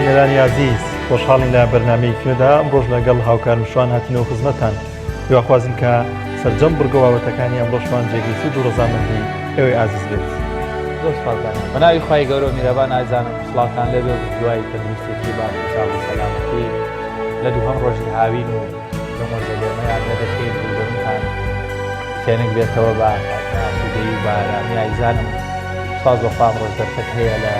بینەرانی ئازیز خۆشحاڵین لە بەرنامەیەکی نوێدا ئەمڕۆش لەگەڵ هاوکارم شوان هاتینەوە خزمەتتان هیواخوازین کە سەرجەم بڕگە و بابەتەکانی ئەمڕۆشمان جێگەی سوود و ڕەزامەندی ئێوەی ئازیز بێت. زۆر سوپاس دانیال. بە ناوی خوای گەورە و میرەبان ئازیزانم سڵاوتان لێبێ و هیوای تەندروستیەکی باش و ساغ و سەلامەتی لە دووهەم ڕۆژی هاوین و لەم وەرزە گەرمەیان لێ دەکەین و دەروونتان فێنک بێتەوە بە ئاسوودەیی و بە ئارامی ئازیزانم سوپاس بۆ خوا ئەمڕۆش دەرفەت هەیە لە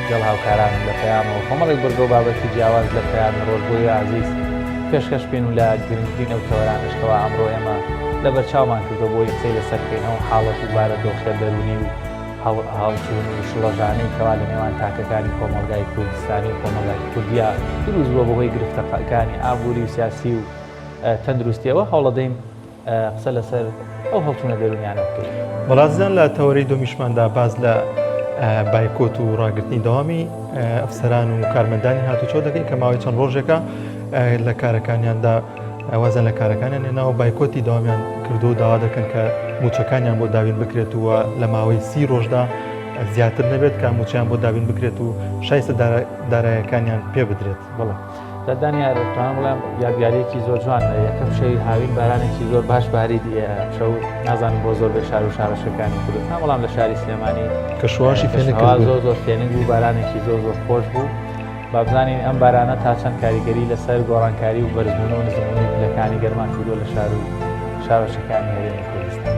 گەڵ هاوکارانم لە پەیامەوە کۆمەڵێک بڕگە و بابەتی جیاواز لە پەیامی ڕۆژ بۆ ئێوەی ئازیز پێشکەش بکەین و لە گرنگترین ئەو تەوەرانەش کەوا ئەمڕۆ ئێمە لەبەرچاومان کردووە بۆی قسەی لەسەر بکەین ئەو حاڵەت و بارە دۆخە دەروونی و هەڵچوون و شڵەژانەی کەوا لە نێوان تاکەکانی کۆمەڵگای کوردستانی و کۆمەڵگای کوردیا دروست بووە بەهۆی گرفتەکانی ئابووری و سیاسی و تەندروستیەوە هەوڵەدەین قسە لەسەر ئەو هەڵچوونە دەروونیانە بکەین. بەڵازیان لە تەوەرەی دووەمیشماندا باس لە بایکۆت و ڕاگرتنی دەوامی ئەفسەران و کارمەندانی هاتوچۆ دەکەین کە ماوەی چەند ڕۆژێکە لە کارەکانیاندا وازیان لە کارەکانیان هێناوە بایکۆتی دەوامیان کردو و داوا دەکەن کە موچەکانیان بۆ دابین بکرێت و لە ماوەی سی ڕۆژدا زیاتر نەبێت کە موچیان بۆ دابین بکرێت و شایستە دارایەکانیان پێ بدرێت. بەڵێ جا دانیار دەتوانم بڵێم یادگاریەکی زۆر جوان یەکەم شەوی هاوین بارانێکی زۆر باش باری شەو نازانم بۆ زۆر بێ شار و شارۆچکەکانی کوردستان بەڵام لە شاری سلێمانی کەشوهواشی فێنک بوو زۆر زۆر فێنک بوو بارانێکی زۆر زۆر خۆش بوو بابزانین ئەم بارانە تا چەند کاریگەری لەسەر گۆڕانکاری و بەرزبوونەوە نزمبوونەوەی پلەکانی گەرما کردووە لە شار و شارۆچکەکانی هەرێمی کوردستان.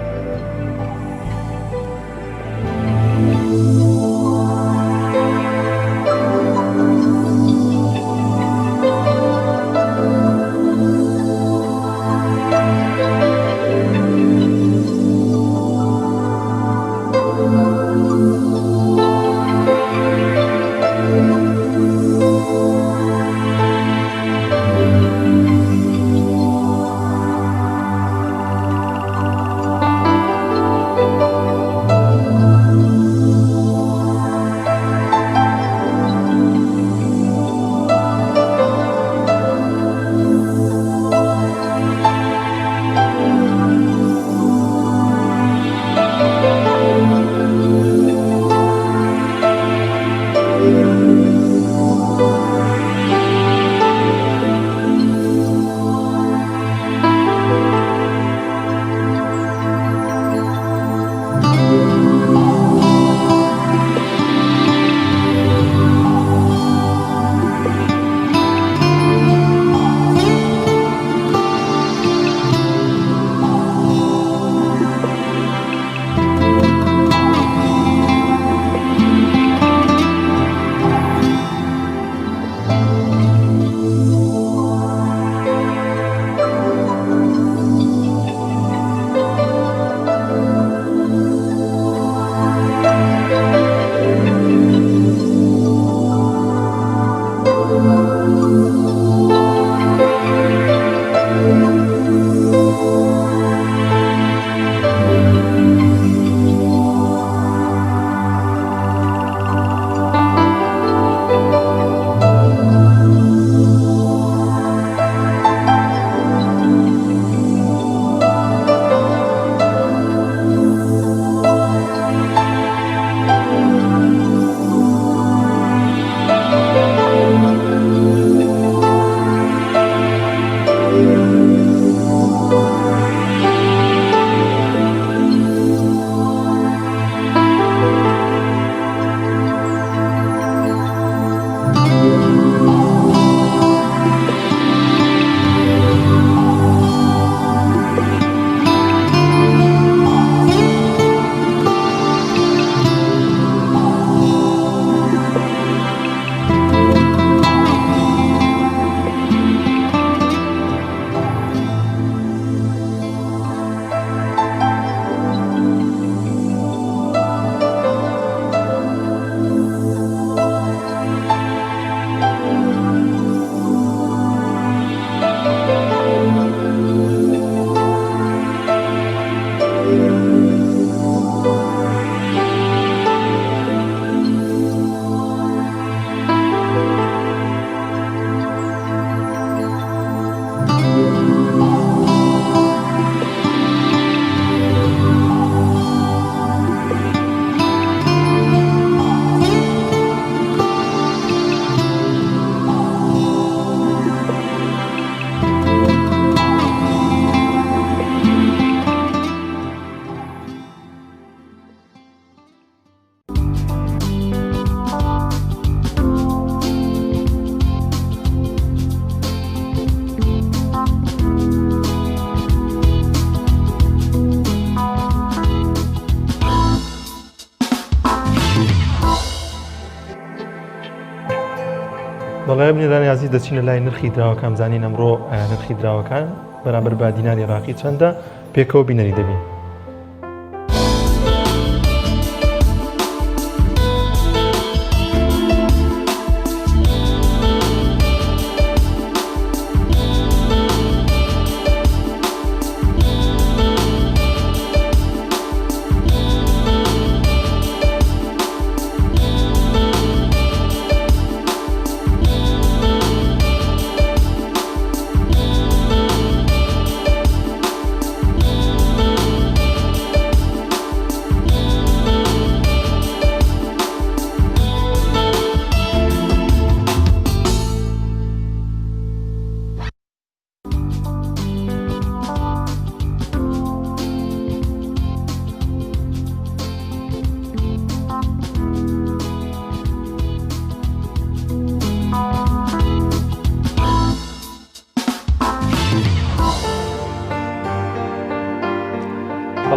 بەڵێ بینەرانی ئازیز دەچینە لای نرخی دراوەکان بزانین ئەمڕۆ نرخی دراوەکان بەرامبەر بە دیناری عێراقی چەندە پێکەوە بینەری دەبین.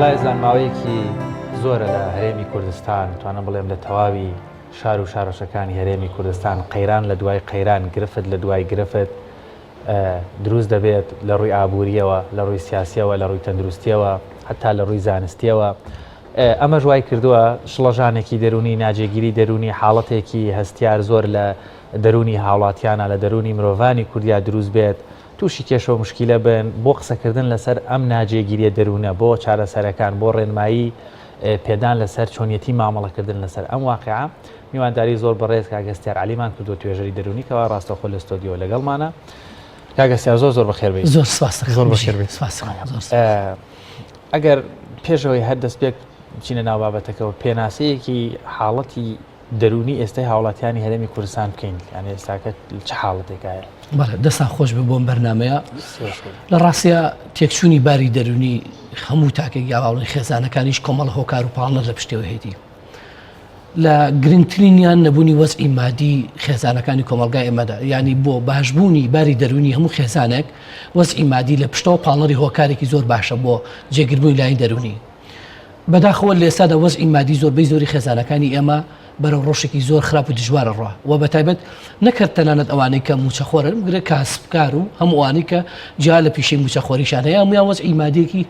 بەڵێزان ماوەیەکی زۆرە لە هەرێمی کوردستان توانم بڵێم لە تەواوی شار و شارۆچەکانی هەرێمی کوردستان قەیران لە دوای قەیران گرفت لە دوای گرفت دروست دەبێت لە ڕووی ئابووریەوە لە ڕووی سیاسیەوە لە ڕووی تەندروستیەوە هەتا لە ڕووی زانستیەوە ئەمەش وای کردووە شڵەژانێکی دەروونی ناجێگیری دەروونی حاڵەتێکی هەستیار زۆر لە دەروونی هاوڵاتیانە لە دەروونی مرۆڤانی کوردیا دروست بێت تووشی کێشە و مشکیلە بن بۆ قسەکردن لەسەر ئەم ناجێگیریە دەروونە بۆ چارەسەرەکان بۆ ڕێنمایی پێدان لەسەر چۆنیەتی مامەڵەکردن لەسەر ئەم واقعە میوانداری زۆر بەڕێز کاک هەستیار عەلیمان کردووە توێژەری دەروونی کەوا ڕاستەوخۆ لە ستۆدیۆ لەگەڵمانە کاک هەستیار زۆر زۆر بەخێر بێی. زۆر سپاس دەکەم. زۆر بەخێر بێی. سپاس دەکەم. زۆر سپاس. ئەگەر پێشەوەی هەر دەستپێک بچینە ناو بابەتەکەەوە پێناسەیەکی حاڵەتی دەروونی ئێستای هاوڵاتیانی هەرێمی کوردستان بکەین یان ئێستاکە چ حاڵەتێکایە؟ بەڵێ دەستان خۆش بێ بۆم بەرنمەیە لە ڕاستە تێکچوونی باری دەرونی هەموو تاکێک یا باڵی خێزانەکانیش کۆمەڵ هۆکار و پاڵنەر لە پشتەوە هەیەی لە گرنگترینیان نەبوونی وەزعی مادی خێزانەکانی کۆمەڵگای ئێمەدا یانی بۆ باشبوونی باری دەروونی هەموو خێزانێک وەزعی مادی لە پشتەوە پاڵنەری هۆکارێکی زۆر باشە بۆ جێگیربوونی لایەنی دەروونی بەداخەوە لە ئێستادا وەزعی مادی زۆربەی زۆری خێزانەکانی ئێمە بەرەو ڕۆشێکی زۆر خراپ و دژوارە ڕوا و بەتایبەت نەکرد تەنانەت ئەوانەی کە موچەخۆرن بگرە کاسبکار و هەموو ئەوانەی کە جیا لە پیشەی موچەخۆریشان هەیە هەموویان وەزعی مادیەکی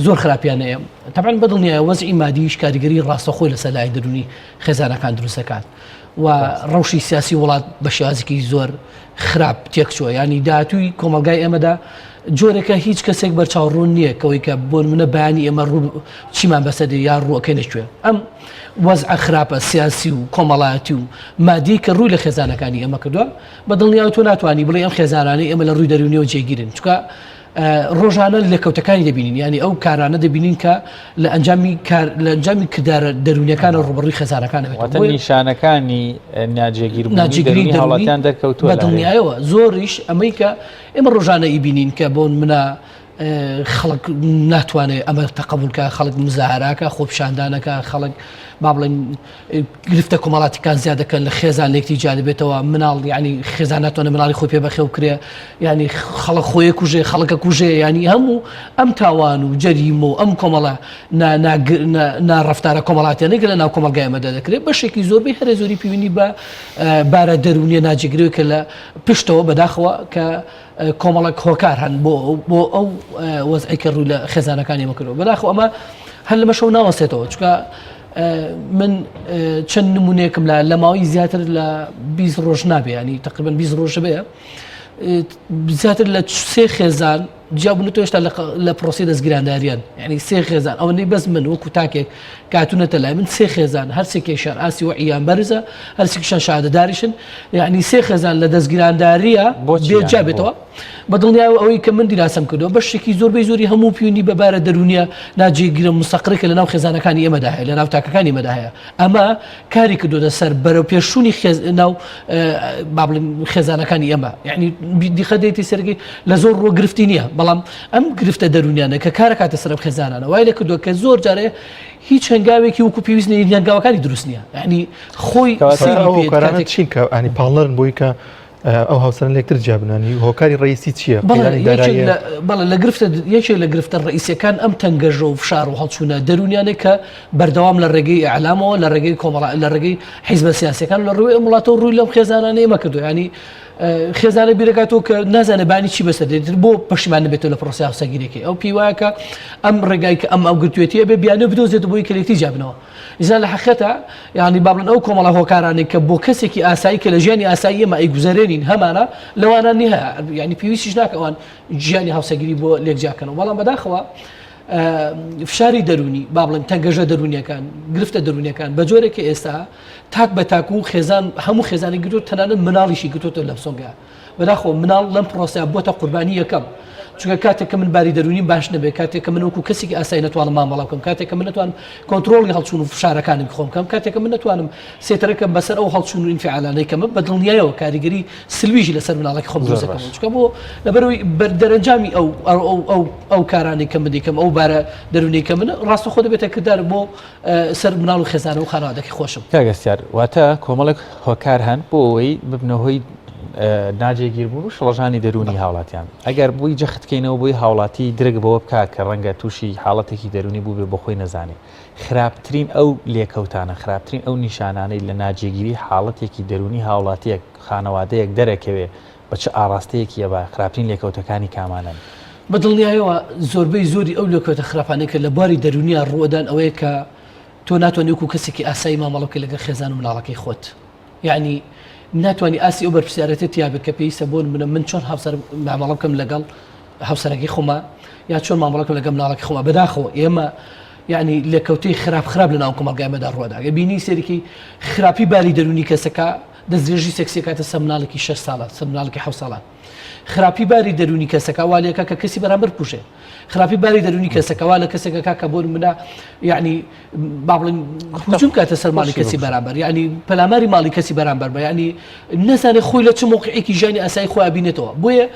زۆر خراپیان هەیە تەبعەن بەدڵنیایە وەزعی مادیش کاریگەری ڕاستەوخۆی لەسەر لایەن دەروونی خێزانەکان دروست دەکات و ڕەوشی سیاسی وڵات بە شێوازێکی زۆر خراپ تێکچووە ینی داهاتووی کۆمەلگای ئێمەدا جۆرێکە هیچ کەسێک بەرچاو ڕوون نییە کەەوەی کە بۆ منە بەیانی ئێمە ڕوو چیمان بەسەر یا ڕووەکەی نەکوێ ئەم وەزعە خراپە سیاسی و کۆمەڵایەتی و مادی کە ڕووی لە خێزانەکانی ئێمە کردووە بە دڵنیاوە تۆ ناتوانانی بڵێ ئەم خێزانانەی ئێمە لە ڕووی دەروونیەوە جێگیرن چونکە ڕۆژانە لێکەوتەکانی دەبینین یانی ئەو کارانە دەبینین کە لە ئەنجامی کار لە ئەنجامی کردارە دەروونیەکانە ڕووبەڕووی خێزانەکان دەبێتەوە. واتە نیشانەکانی ناجێگیربوونی دەروونی هاوڵاتیان دەرکەوتووە بە دڵنیایەوە زۆریش ئەمەی کە ئێمە ڕۆژانە ئیبینین کە بۆ منە خەڵک ناتوانێت ئەمە تەقبولکە خەڵک مزاهراکە خۆپیشاندانەکە خەڵک با بڵێن گرفتە کۆمەڵاتیکان زیاد دەکەن لە خێزان لێکتی جیا دەبێتەوە مناڵ یعنی خێزان ناتوانێت مناڵی خۆی پێ بەخێو کرێ یعنی خەڵک خۆی کوژێ خەڵکە کوژێ ینی هەموو ئەم تاوان و جەریمە و ئەم کۆمەڵە ناڕفتارە کۆمەڵاتیانەی کە لە ناو کۆمەڵگای ئەمەدا دەکرێت بەشێکی زۆربەی هەرە زۆری پێویندی بە بارە دەروونیە ناجێگرەوە کە لە پشتەوە بەداخەوە کە کۆمەڵێک هۆکار هەن بۆ بۆ ئەو وەزعی کە ڕووی لە خێزانەکانی ئێمە کردووە بەداخەوە ئەمە هەر لەمەشەوە ناوەستێتەوە چونکە من چەند نمونەیەکم لە لە ماوەی زیاتر لە 20 ڕۆژ نابێ ینی تقریبا 20 ڕۆژ بێ زیاتر لە سێ خێزان جیابوون تۆ هێشتا لە پرۆسی دەستگیرانداریان یعنی سێ خێزان ئەوەندەی بەس من وەکو تاکێک کاتونەتە لای من سێ خێزان هەرسێکیشان ئاسی وعیان بەرزە هەرسێکیشان شادەداریشن یعنی سێ خێزان لە دەستگیرانداریە بۆ جیا بێتەوە بە دڵنیایەوە ئەوەی کە من دیراسەم کردووە بەشێکی زۆربەی زۆری هەموو پیونی بە بارە دەروونیە ناجێگیرە مستەقرێکە لە ناو خێزانەکانی ئێمەدا هەیە لە ناو تاکەکانی ئێمەدا هەیە ئەمە کاری کردوتە سەر بەرەو پێشچوونی خێز ناو با بڵێن خێزانەکانی ئێمە یعنی دیخە دێتی سەرگی لە زۆر ڕۆ گرفتی نییە بەڵام ئەم گرفتە دەروونیانە کە کارەکاتە سەر ئەم خێزانانە وای لە کردووە کە زۆر جارێ هیچ هەنگاوێکی وەکو پێویست نیە هەنگاوەکانی دروست نییە یعنی خۆی چین کە ئەنی پاڵنەرن بۆی کە. ئەو هاوسەران لێکتر جیا بنانی هۆکاری ڕئیسی چییە؟ بەڵێ لە گرفتە یەکێک لە گرفتە ڕئیسیەکان ئەم تەنگەژە و فشار و هەڵچوونە دەروونیانێک کە بەردەوام لە ڕێگەی ئیعلامەوە لە ڕێگەی کۆمەڵ لە ڕێگەی حیزبە سیاسەکان لە ڕووی ئەم وڵاتەوە ڕووی لەم خێزانانە ئێمە کردو ینی خێزانە بیرەکاتەوە کە نازانێت بانی چی بەسەر دێت بۆ پەشیمان نەبێتەوە لە پرۆسەی هاوسەرگیریەکەی ئەو پێی وایە کە ئەم ڕێگای کە ئەم ئەو گرتوێتی ئەبێ بیانە بدۆزێت بۆی کە لێکتری جیابنەوە ئیزا لە حەقیقەتە یعنی با بڵێن ئەو کۆمەڵە هۆکارانەی کە بۆ کەسێکی ئاسایی کە لە ژیانی ئاسایی ئێمە ئەیگوزەرێنین هەمانە لەوانە نییە یعنی پێویستیش ناکە ئەوان ژیانی هاوسەرگیری بۆ لێک جیاکەنەوە بەڵام بەداخەوە فشاری دەرونی با بڵێن تەنگەژە دەرونیەکان گرفتە دەرونیەکان بە جۆرێک کە ئێستا تاک بە تاک و خێزان هەموو خێزانی گرتو تەنانەت مناڵیشی گرتوتە لەم سۆنگە بەداخەوە مناڵ لەم پرۆسەیە بۆتە قوربانی یەکەم چونکە کاتێک کە من باری دەرونیم باش نەبێت کاتێک کە من وەکو کەسێکی ئاسایی نەتوانم مامەڵە بکەم کاتێک کە من نەتوانم کۆنترۆڵی هەڵچوون و فشارەکانم خۆم بکەم کاتێک کە من نەتوانم سەیتەرەکەم بەسەر ئەو هەڵچوون و ئینفعالانەی کەمە بە دڵنیایەوە کاریگەری سلبیشی لەسەر مناڵەکە خۆم دروست دەکەم چونکە بۆ لەبەرەوەی دەرەنجامی ئەو ئەو ئەو ئەو کارانەی کە من دەیکەم ئەو بارە دەرونی کە من ڕاستەخۆ دەبێتە کردار بۆ سەر مناڵ و خێزان و خانەوادەکەی خۆشم. کاک هەستیار واتە کۆمەڵێک هۆکار هەن بۆ ئەوەی ببنە هۆی ناجێگیربوون و شڵەژانی دەروونی هاوڵاتیان ئەگەر بووی جەختکەینەوە بۆی هاوڵاتی درک بەوە بکا کە ڕەنگە تووشی حاڵەتێکی دەروونی بووبێ بۆ خۆی نەزانێ خراپترین ئەو لێکەوتانە خراپترین ئەو نیشانانەی لە ناجێگیری حاڵەتێکی دەروونی هاوڵاتیەک خانەوادەیەک دەرەکەوێ بە چ ئاڕاستەیەکی ئەبا خراپترین لێکەوتەکانی کامانەن؟ بە دڵنیایەوە زۆربەی زۆری ئەو لێکەوتە خراپانەی کە لە بواری دەروونیا ڕووئەدان ئەوەیە کە تۆ ناتوانانی وەکو کەسێکی ئاسایی مامەڵە بکەی لەگەڵ خێزان و مناڵەکەی خۆت یعنی ناتوانانی ئاسی ئەو بەرپرسیارەتە تیا بێت کە پێویستە بۆ منە من چۆن هاوسەر مامەڵە بکەم لەگەڵ هاوسەرەکەی خۆما یا چۆن مامەڵە بکەم لەگەڵ مناڵەکەی خۆما بەداخەوە ئێمە یعنی لێکەوتەی خراپ خراپ لە ناو کۆمەڵگای ئێمەدا ڕووەدا بینی سێرکی خراپی باری دەروونی کەسەکە دەستدرێژی سێکسی ئەکاتە سەر مناڵێکی شەش ساڵان سەر مناڵێکی حەوت ساڵان خراپی باری دەروونی کەسەکە وا لێکا کە کەسی بەرامبەر بکوژێ خراپی باری دەروونی کەسەکە وا لە کەسێکەکە کە بۆ منە یعنی با بڵێن هجوم کاتە سەر ماڵی کەسی بەرامبەر یعنی پەلاماری ماڵی کەسی بەرامبەر بە یعنی نەزانێ خۆی لە چ موقعێکی ژیانی ئاسایی خۆی بینێتەوە بۆیە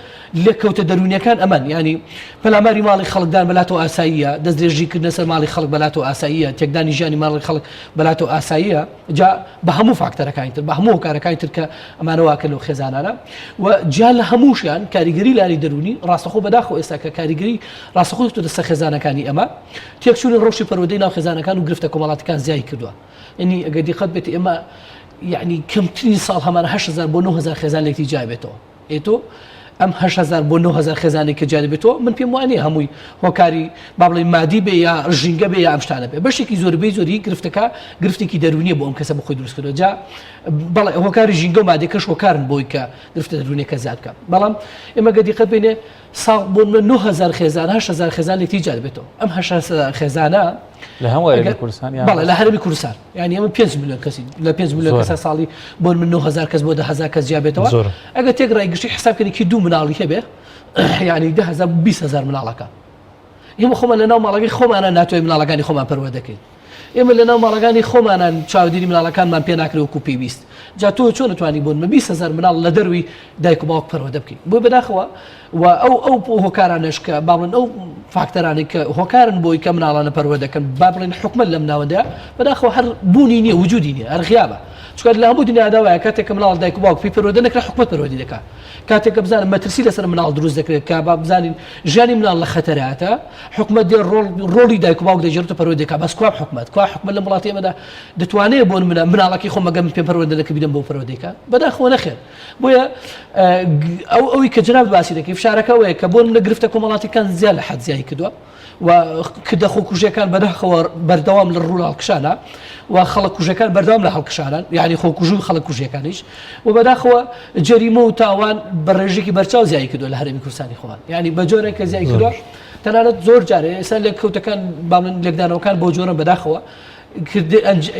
لێکەوتە دەروونیەکان ئەمان یعنی پەلاماری ماڵی خەڵکدان بەلاتەوە ئاساییە دەستدرێژی کردنە سەر ماڵی خەڵک بەلاتەوە ئاساییە تێکدانی ژیانی ماڵی خەڵک بەلاتەوە ئاساییە جا بە هەموو فاکتەرەکانی تر بە هەموو هۆکارەکانی تر کە ئەمانە واکە لەو خێزانانە و جیا لە هەمووشیان کاریگەری لاری دەروونی ڕاستەخۆ بەداخەوە ئێستا کە کاریگەری ڕاستەخۆ خستۆتە سەر خێزانەکانی ئێمە تێکچوونی ڕەوشی پەروەردەی ناو خێزانەکان و گرفتە کۆمەڵاتەکان زیای کردووە یعنی ئەگەر دیقەت بێت ئێمە یعنی کەمترین ساڵ هەمانە 8000 بۆ 9000 خێزان لێکتی جیا بێتەوە ئێ تۆ ئەم 8000 بۆ 9000 خێزانێک کە جیا دەبێتەوە من پێم وانیە هەمووی هۆکاری با بڵێین مادی بێ یا ژینگە بێ یا ئەم شتانە بێ بەشێکی زۆربەی زۆری گرفتەکە گرفتێکی دەروونیە بۆ ئەم کەسە بۆ خۆی دروست کردووە جا بەڵێ هۆکاری ژینگە و مادیەکەش هۆکارن بۆی کە گرفتە دەروونیەکە زیاد بکە بەڵام ئێمە گە دیقەت بینێ ساڵ بۆ منە 9000 خێزان 8000 خێزان لێکی جیا دەبێتەوە ئەم 8000 خێزانە لە هەموو هەرێمی کوردستان یان بەڵێ لە هەرێمی کوردستان یعنی ئەمە 5 میلیۆن کەسی لە 5 میلیۆن کەسە ساڵی بۆ من 9000 کەس بۆ 10000 کەس جیا بێتەوە ئەگەر تێک ڕای گشتی حساب کردی کی دوو مناڵی هەبێ یعنی 10000 20000 مناڵەکە ئێمە خۆمان لە ناو ماڵەکەی خۆمانە ناتوانین مناڵەکانی خۆمان پەروەردەکەین ئێمە لە ناو ماڵەکانی خۆمانان چاودێری مناڵەکانمان پێ ناکرێت وەکو پێویست جا تۆ چۆن توانی بۆن مە 20000 مناڵ لە دەروی دایک و باوک پەروەردە بکەیت بۆ بەداخەوە و ئەو ئەو هۆکارانەش کە با بڵێن ئەو فاکتەرانەی کە هۆکارن بۆی کە مناڵانە پەروەردە دەکەن با بڵێن حکومەت لەم ناوەندە بەداخەوە هەر بوونی نییە وجودی نییە هەر غیابە چونکە لە هەموو دنیادا وایە کاتێک کە مناڵ دایک و باوک پێی پەروەردە نەکرا حکومەت پەروەردەی دەکات کاتێک کە بزانن مەترسی لەسەر مناڵ دروست دەکرێت کە با بزانین ژیانی مناڵ لە خەتەراتە حکومەت دێ ڕۆڵ ڕۆڵی دایک و باوک دەگێڕێت و پەروەردەی دەکات بەس کوا حکومەت کوا حکومەت لەم وڵاتی ئێمەدا دەتوانێت بۆ منە مناڵەکەی خۆم مەگەر من پێم پەروەردە نەکرد بیدەم بۆ پەروەردەی کات بەداخەوە نەخێر بۆیە ئەو ئەوی کە جنابت باسی دەکەی فشارەکە ئەوەیە کە بۆ منە گرفتە کۆمەڵاتیەکان زیاد لە حەد زیای کردووە و کردە خۆکوژیەکان بەداخەوە بەردەوام لە ڕوو هەڵکشانە و خەڵک کوژەکان بەردەوام لە هەڵکشانان یعنی خۆکوژ و خەڵک کوژیەکانیش و بەداخەوە جەریمە و تاوان بە ڕێژێکی بەرچاو زیای کردووە لە هەرێمی کوردستانی خۆمان یعنی بە جۆرێک کە زیای کردووە تەنانەت زۆر جارێ ئێستا لێکەوتەکان با من لێکدانەوەکان بۆ جۆرە بەداخەوە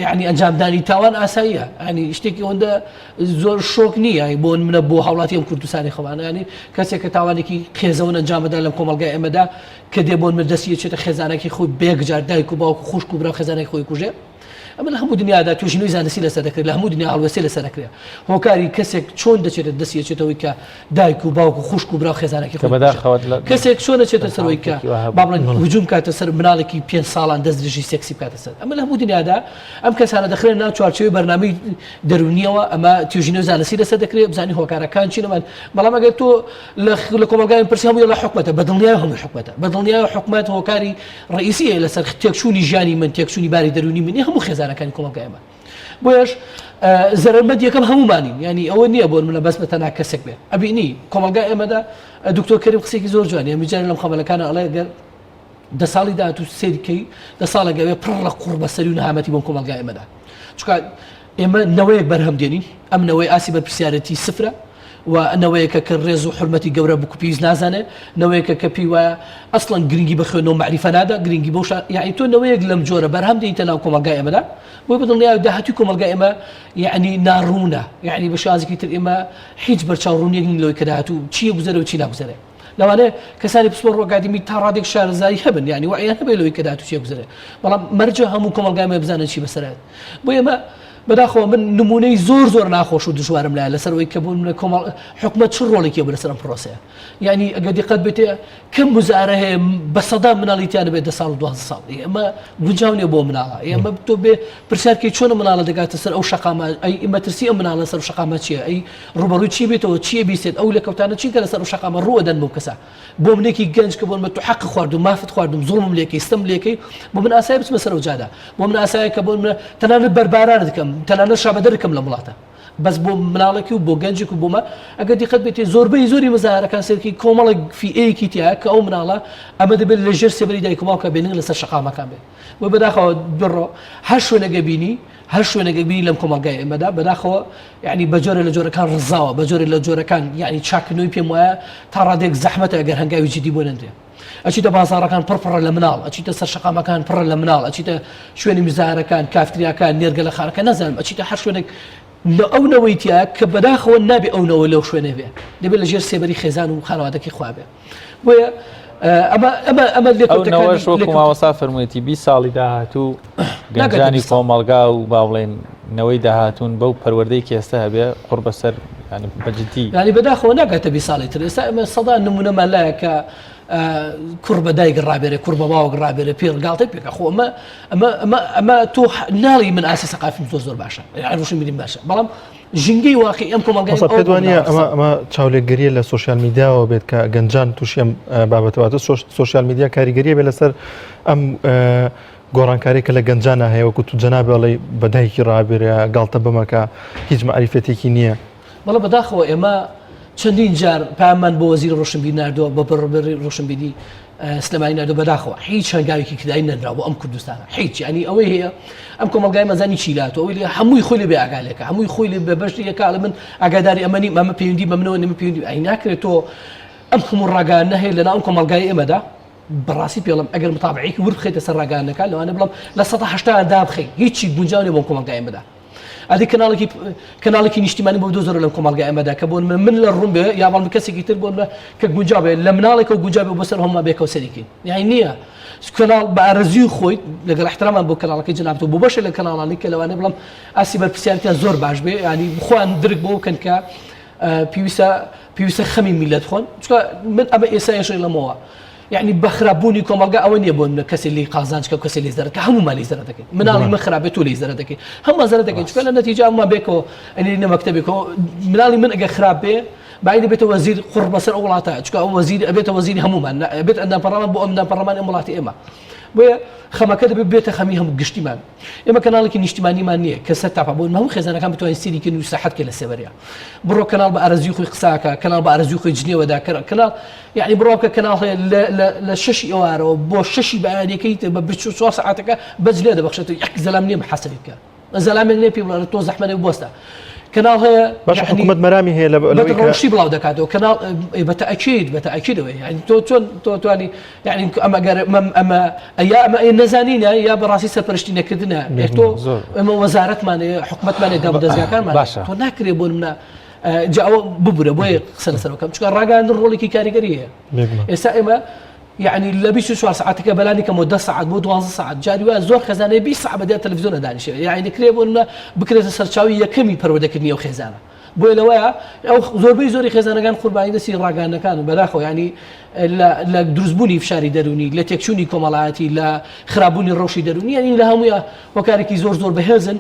یعنی ئەنجامدانی تاوان ئاساییە ینی شتێکی ئەوەندە زۆر شۆک نییە بۆ منە بۆ هاوڵاتی ئەم کوردستانی خۆمان ینی کەسێک کە تاوانێکی قێزەون ئەنجامەدا لەم کۆمەڵگای ئێمەدا کە دێ بۆن من دەستی چێتە خێزانێکی خۆی بێگجار دایک و باوک و خوشک و برا خێزانێک خۆی کوژێ. ئەمە لە هەموو دنیادا توێژینەوەی زانستی لەسەر دەکرێت لە هەموو دنیا هەڵوێستەی لەسەر دەکرێت هۆکاری کەسێک چۆن دەچێتە دەستی ئەچێتەوەی کە دایک و باوک و خوشک و برا و خێزانەکەی خۆی بکوژێت کەسێک چۆن ئەچێتە سەرەوەی کە با بڵێن هجوم بکاتە سەر مناڵێکی پێنج ساڵان دەست درێژی سێکسی بکاتە سەر ئەمە لە هەموو دنیادا ئەم کەسانە دەخرێن ناو چوارچێوەی بەرنامەی دەرونیەوە ئەمە توێژینەوەی زانستی لەسەر دەکرێت بزانین هۆکارەکان چین ئەمان بەڵام ئەگەر تۆ لە کۆمەڵگای پرسی هەمووی لە حکومەتە بە دڵنیای هەموو حکومەتە بە دڵنیای حکومەت هۆکاری ڕئیسیە لەسەر تێکچوونی ژیانی من تێکچوونی باری دەرونی منی هەموو خێزانەکانی کۆمەڵگای ئێمە بۆیەش زەرەرمەند یەکەم هەمومانین ینی ئەوە نییە بۆ منە بەس بە تەنها کەسێک بێ ئەبینی کۆمەڵگای ئێمەدا دکتۆر کەریم قسێکی زۆر جوانی ئەمی جارێ لەم خەمەلەکانە ئەڵێ گەر دە ساڵی داهاتوو سەیرکەی دە ساڵێک ئەوێ پڕ لە قوڕ بەسەری و نەهامەتی بۆم کۆمەڵگای ئێمەدا چونکە ئێمە نەوەیەک بەرهەم دێنین ئەم نەوەی ئاسی بەرپرسیارەتی سفرە و نەوەیەکە کە ڕێز و حرمەتی گەورە بک و پێویست نازانێ نەوەیەکە کە پێی وایە ئەسڵەن گرنگی بە خوێندنەوە مەعریفە نادا گرنگی بەو شا یعنی تۆ نەوەیەک لەم جۆرە بەرهەم دێنیتە ناو کۆمەڵگای ئێمەدا بۆی بەدڵنیای داهاتوی کۆمەڵگای ئێمە یعنی ناڕوونە یعنی بە شێوازێکی تر ئێمە هیچ بەرچاو ڕوونیەک نین لەوەی کە داهاتوو چییە گوزەرە و چی ناگوزەرێ لەوانەیە کەسانی پسپۆڕ و ئەکادیمی تا ڕادێک شارەزایی هەبن یعنی وعیان هەبێ لەوەی کە داهاتوو چیە گوزەرێ بەڵام مەرجە هەموو کۆمەڵگای ئێمە بزانن چی بەسەرات بۆ ئێمە بەداخەوە من نمونەی زۆر زۆر ناخۆش و دژوارم لایە لەسەر ئەوەی کە بۆ منە کۆمەڵ حکومەت چ ڕۆڵێکی هەبوو لەسەر ئەم پرۆسەیە یعنی ئەگەر دیقەت بێتێ کەم مزارە هەیە بە سەدان مناڵی تیانە بێت دە ساڵ و 12 ساڵ ئێمە گونجاو نییە بۆ مناڵە ئێمە تۆ بێ پرسیارکەی چۆنە مناڵە دەگاتە سەر ئەو شەقامە ئەی مەترسی ئەم مناڵە سەر شەقامە چییە ئەی ڕوبەڕووی چی بێتەوە چیە بیسێت ئەو لێکەوتانە چین کە لەسەر ئەو شەقامە ڕووەدەن بۆ کەسە بۆ منێکی گەنج کە بۆ من تۆ حەق خواردوم مافت خواردوم زوڵمم لێکەی ستەم لێکەی بۆ من ئاسایە بچمە سەر ئەو جادە بۆ من ئاسایە کە بۆ من تەنانەت بەربارانت کەم تەنانەت شابەدەر کەم لەم وڵاتە بەس بۆ مناڵێکی و بۆ گەنجێک و بۆمە ئەگەر دیقەت بێتێ زۆربەی زۆری مزارەکان سەرکی کۆمەڵێک فیئەیەکی تیا کە ئەو مناڵە ئەمە دەبێت لە ژێر سێبەری دایک و باوکە بێنن لەسەر شەقامەکان بێت بۆ بەداخەوە بڕۆ هەر شوێنەگە بینی هەر شوێنێک بینی لەم کۆمەڵگای ئێمەدا بەداخەوە یعنی بە جۆرە لە جۆرەکان ڕزاوە بە جۆرە لە جۆرەکان یعنی چاکردنەوەی پێم وایە تا ڕادێک زەحمەتە ئەگەر هەنگاوی جدی بۆ نەنرێ ئەچیتە بازاڕەکان پڕ پڕە لە مناڵ ئەچیتە سەر شەقامەکان پڕە لە مناڵ ئەچیتە شوێنی مزارەکان کافتریاکان نێرگەلە خانەکە نازانم ئەچیتە هەر شوێنێک لە ئەو نەوەی تیا کە بەداخەوە نابێ ئەو نەوە لەو شوێنێ بێ دەبێت لە ژێر سێبەری خێزان و خانەوادەکەی خوا بێ بۆیە ئەمە ئەمە ئەمە لێکەوتەکانی وەکو مامۆستا فەرموویەتی 20 ساڵی داهاتوو گەنجانی کۆمەڵگا و با بڵێن نەوەی داهاتوون بەو پەروەردەی کە ئێستا هەبێ قوڕ بەسەر ینی بەجددی ینی بەداخەوە ناگاتە 20 ساڵی تر ئێستا ئەمە سەدا نمونەمان لایە کە کوڕ بە دایک ڕابێرێ کوڕ بە باوک ڕابێرێ پێ گاڵتەی پێکە خۆ ئەمە ئەمە ئەمە ئەمە تۆ ناڵی من ئاسی سەقافیم زۆر زۆر باشە ڕوشنبیریم باشە بەڵام ژینگەی واقعی ئەم کۆمەڵگای مامۆستا پێت وانییە ئەمە ئەمە چاولێکگەریە لە سۆشیال میدیاوە بێت کە گەنجان تووشی ئەم بابەتە واتە سۆشیال میدیا کاریگەریە بێت لەسەر ئەم گۆڕانکاری کە لە گەنجانە هەیە وەکو تو جەنابی ئەڵێی بە دایکی ڕابێرە گاڵتە بمەکە هیچ مەعریفەتێکی نییە. بەڵێ بەداخەوە ئێمە چەندین جار پاممان بۆ وەزیری ڕۆشنبیر ناردووە بۆ بەڕێوەبەری ڕۆشنبیری سلێمانی ناردووە بەداخەوە هیچ هەنگاوێکی کرداری نەنراوە بۆ ئەم کوردستانە هیچ ینی ئەوەی هەیە ئەم کۆمەڵگای مەزانی چی لاتۆ ئەوەی لێ هەمووی خۆی لێ بێ ئاگالێکە هەمووی خۆی لێ بە بەش یەکە ئەڵێ من ئاگاداری ئەمە نیم ئەمە پەیوەندی بە منەوە نیە پەیوەندی ئەی ناکرێت تۆ ئەم هەموو ڕاگەیاندنە هەیە لەناو ئەم کۆمەڵگای ئێمەدا بەڕاستی پێڵم ئەگەر متابعەیەکی ورد بخەیتە سەر ڕاگەیاندنەکان لەوانە بڵم 80% دابخەی هیچی گونجاو نیە بۆ کۆمەڵگای ئێمەدا ئەدی کەناڵێکی کەناڵێکی نیشتیمانی بۆ بدۆزەرەوە لەم کۆمەڵگای ئێمەدا کە بۆ من لە ڕوون بێ یا بەڵام کەسێکی تر بۆ کە گونجاو بێ لە مناڵێکەوە گونجاو بێ بۆ سەر هەموومان بێکەوە سەریکەین یانی نییە کەناڵ بە ئارەزووی خۆی لەگەڵ احترامان بۆ کەناڵەکەی جەنابتەوە بۆ بەشێک لە کەناڵانی کە لەوانەیە بڵام ئاستی بەرپرسیارتیان زۆر باش بێ ینی خۆیان درک بۆ بکەن کە پێویستە پێویستە خەمی میلەت خۆن چونکە من ئەمە ئێستا ئێشەی لەمەوە یعنی بە خراپ بوونی کۆمەڵگا ئەوە نییە بۆ نمونە کەسێ لێی قازانج کە و کەسێ لێی زەرەر کە هەموومان لێی زەرەر دەکەین مناڵی من خراپ بێت تۆ لێی زەرەر دەکەی هەموومان زەرەر دەکەین چونکە لە نەتیجە هەموومان بێکەوە ئەنێرینە مەکتەبێکەوە مناڵی من ئەگەر خراپ بێ باید بێتە وەزیر قوڕ بەسەر ئەو وڵاتە چونکە ئەو وەزیر ئەبێتە وەزیری هەموومان ئەبێت ئەندام پەڕلەمان بۆ ئەندام پەڕلەمانی ئەم وڵاتی ئێمە بۆیە خەمەکە دەبێت بێتە خەمی هەموو گشتیمان ئێمە کەناڵێکی نیشتیمانیمان نییە کە سەر تاپا بۆ هەموو خێزانەکان بتوانین سیری کەن و سەحەت کە لە سێبەریا بڕۆ کەناڵ بە ئارەزوی خۆی قساکە کەناڵ بە ئارەزوی خۆی جنێوەدا کەناڵ کەناڵ یعنی بڕۆ بکە کەناڵ هەیە لە لە لە شەشی ئێوارەوە بۆ شەشی بەیانیەکەی تر بە 24 سەعاتەکە بە جنێو دەبەخشێت و یەک زەلام نییە محاسبەی بکە زەلامێک نییە پێی بڵێ تۆ زەحمەت نەبێ بوەستە کەناڵ هەیە باشە یعنی حکوومەت مەرامی هەیە لە بە لەوەی کە ڕەوشی بڵاو دەکاتەوە کەناڵ بە تەئکید بە تەئکیدەوە یعنی تۆ چۆن تۆ توانی یعنی ئەمە گەر ئەمە یا ئەمە نەزانینە یا بەڕاستی سەرپەرشتی نەکردنە تۆ ئەمە وەزارەتمان حکومەتمان دام دەزگاکانمان باشە تۆ ناکرێ بۆ منە جا ئەوە ببورە بۆیە قسە لەسەر بکەم چونکە ڕاگەیاندن ڕۆڵێکی کاریگەری هەیە ئێستا ئێمە یەعنی لە 24 سەعاتەکە بەلانی کەمەوە 10 سەعات بۆ 12 سەعات جاری وایە زۆر خێزانەیە 20 سەعات بەدیار تەلەفزیۆنە دانیشێ یەعنی دەکرێ بۆ نمونە بکرێتە سەرچاوی یەکەمی پەروەردەکردنی ئەو خێزانە بۆیە لەوەیە ئەو زۆربەی زۆری خێزانەکان قوربانی دەستی ڕاگەیاندنەکان و بەداخەوە یعنی لە دروستبوونی فشاری دەروونی لە تێکچوونی کۆمەڵایەتی لە خراپبوونی ڕەوشی دەروونی یعنی لە هەموویە هۆکارێکی زۆر زۆر بەهێزن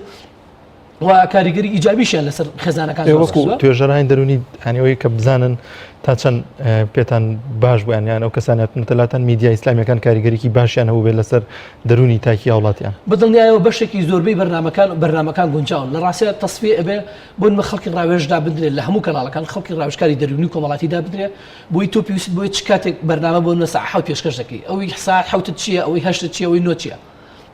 و کاریگەری ئیجابیشیان لەسەر خێزانەکان وەکو توێژەرانی دەرونی هەنەوەی کە بزانن تا چەند پێتان باش بوویان یان ئەو کەسانە هاتنەتە لاتان میدیا ئیسلامیەکان کاریگەریکی باشیان هەبوو بێت لەسەر دەرونی تاکی هاوڵاتیان. بەدڵنیایەوە بەشێکی زۆربەی بەرنامەکان بەرنامەکان گونجاون لە ڕاستیا تەسفیە ئەبێ بۆ نمە خەڵکی ڕاوێژ دابندرێت لە هەموو کەناڵەکان خەڵکی ڕاوێژکاری دەروونی و کۆمەڵاتی دابدرێ بۆی تۆ پێویست بۆی چ کاتێک بەرنامە بۆ نمە ساعە حەوت پێشکەش دەکەی ئەوی ساعە حەوتت چییە ئەوەی هەشتت چییە ئەوەی نۆ چییە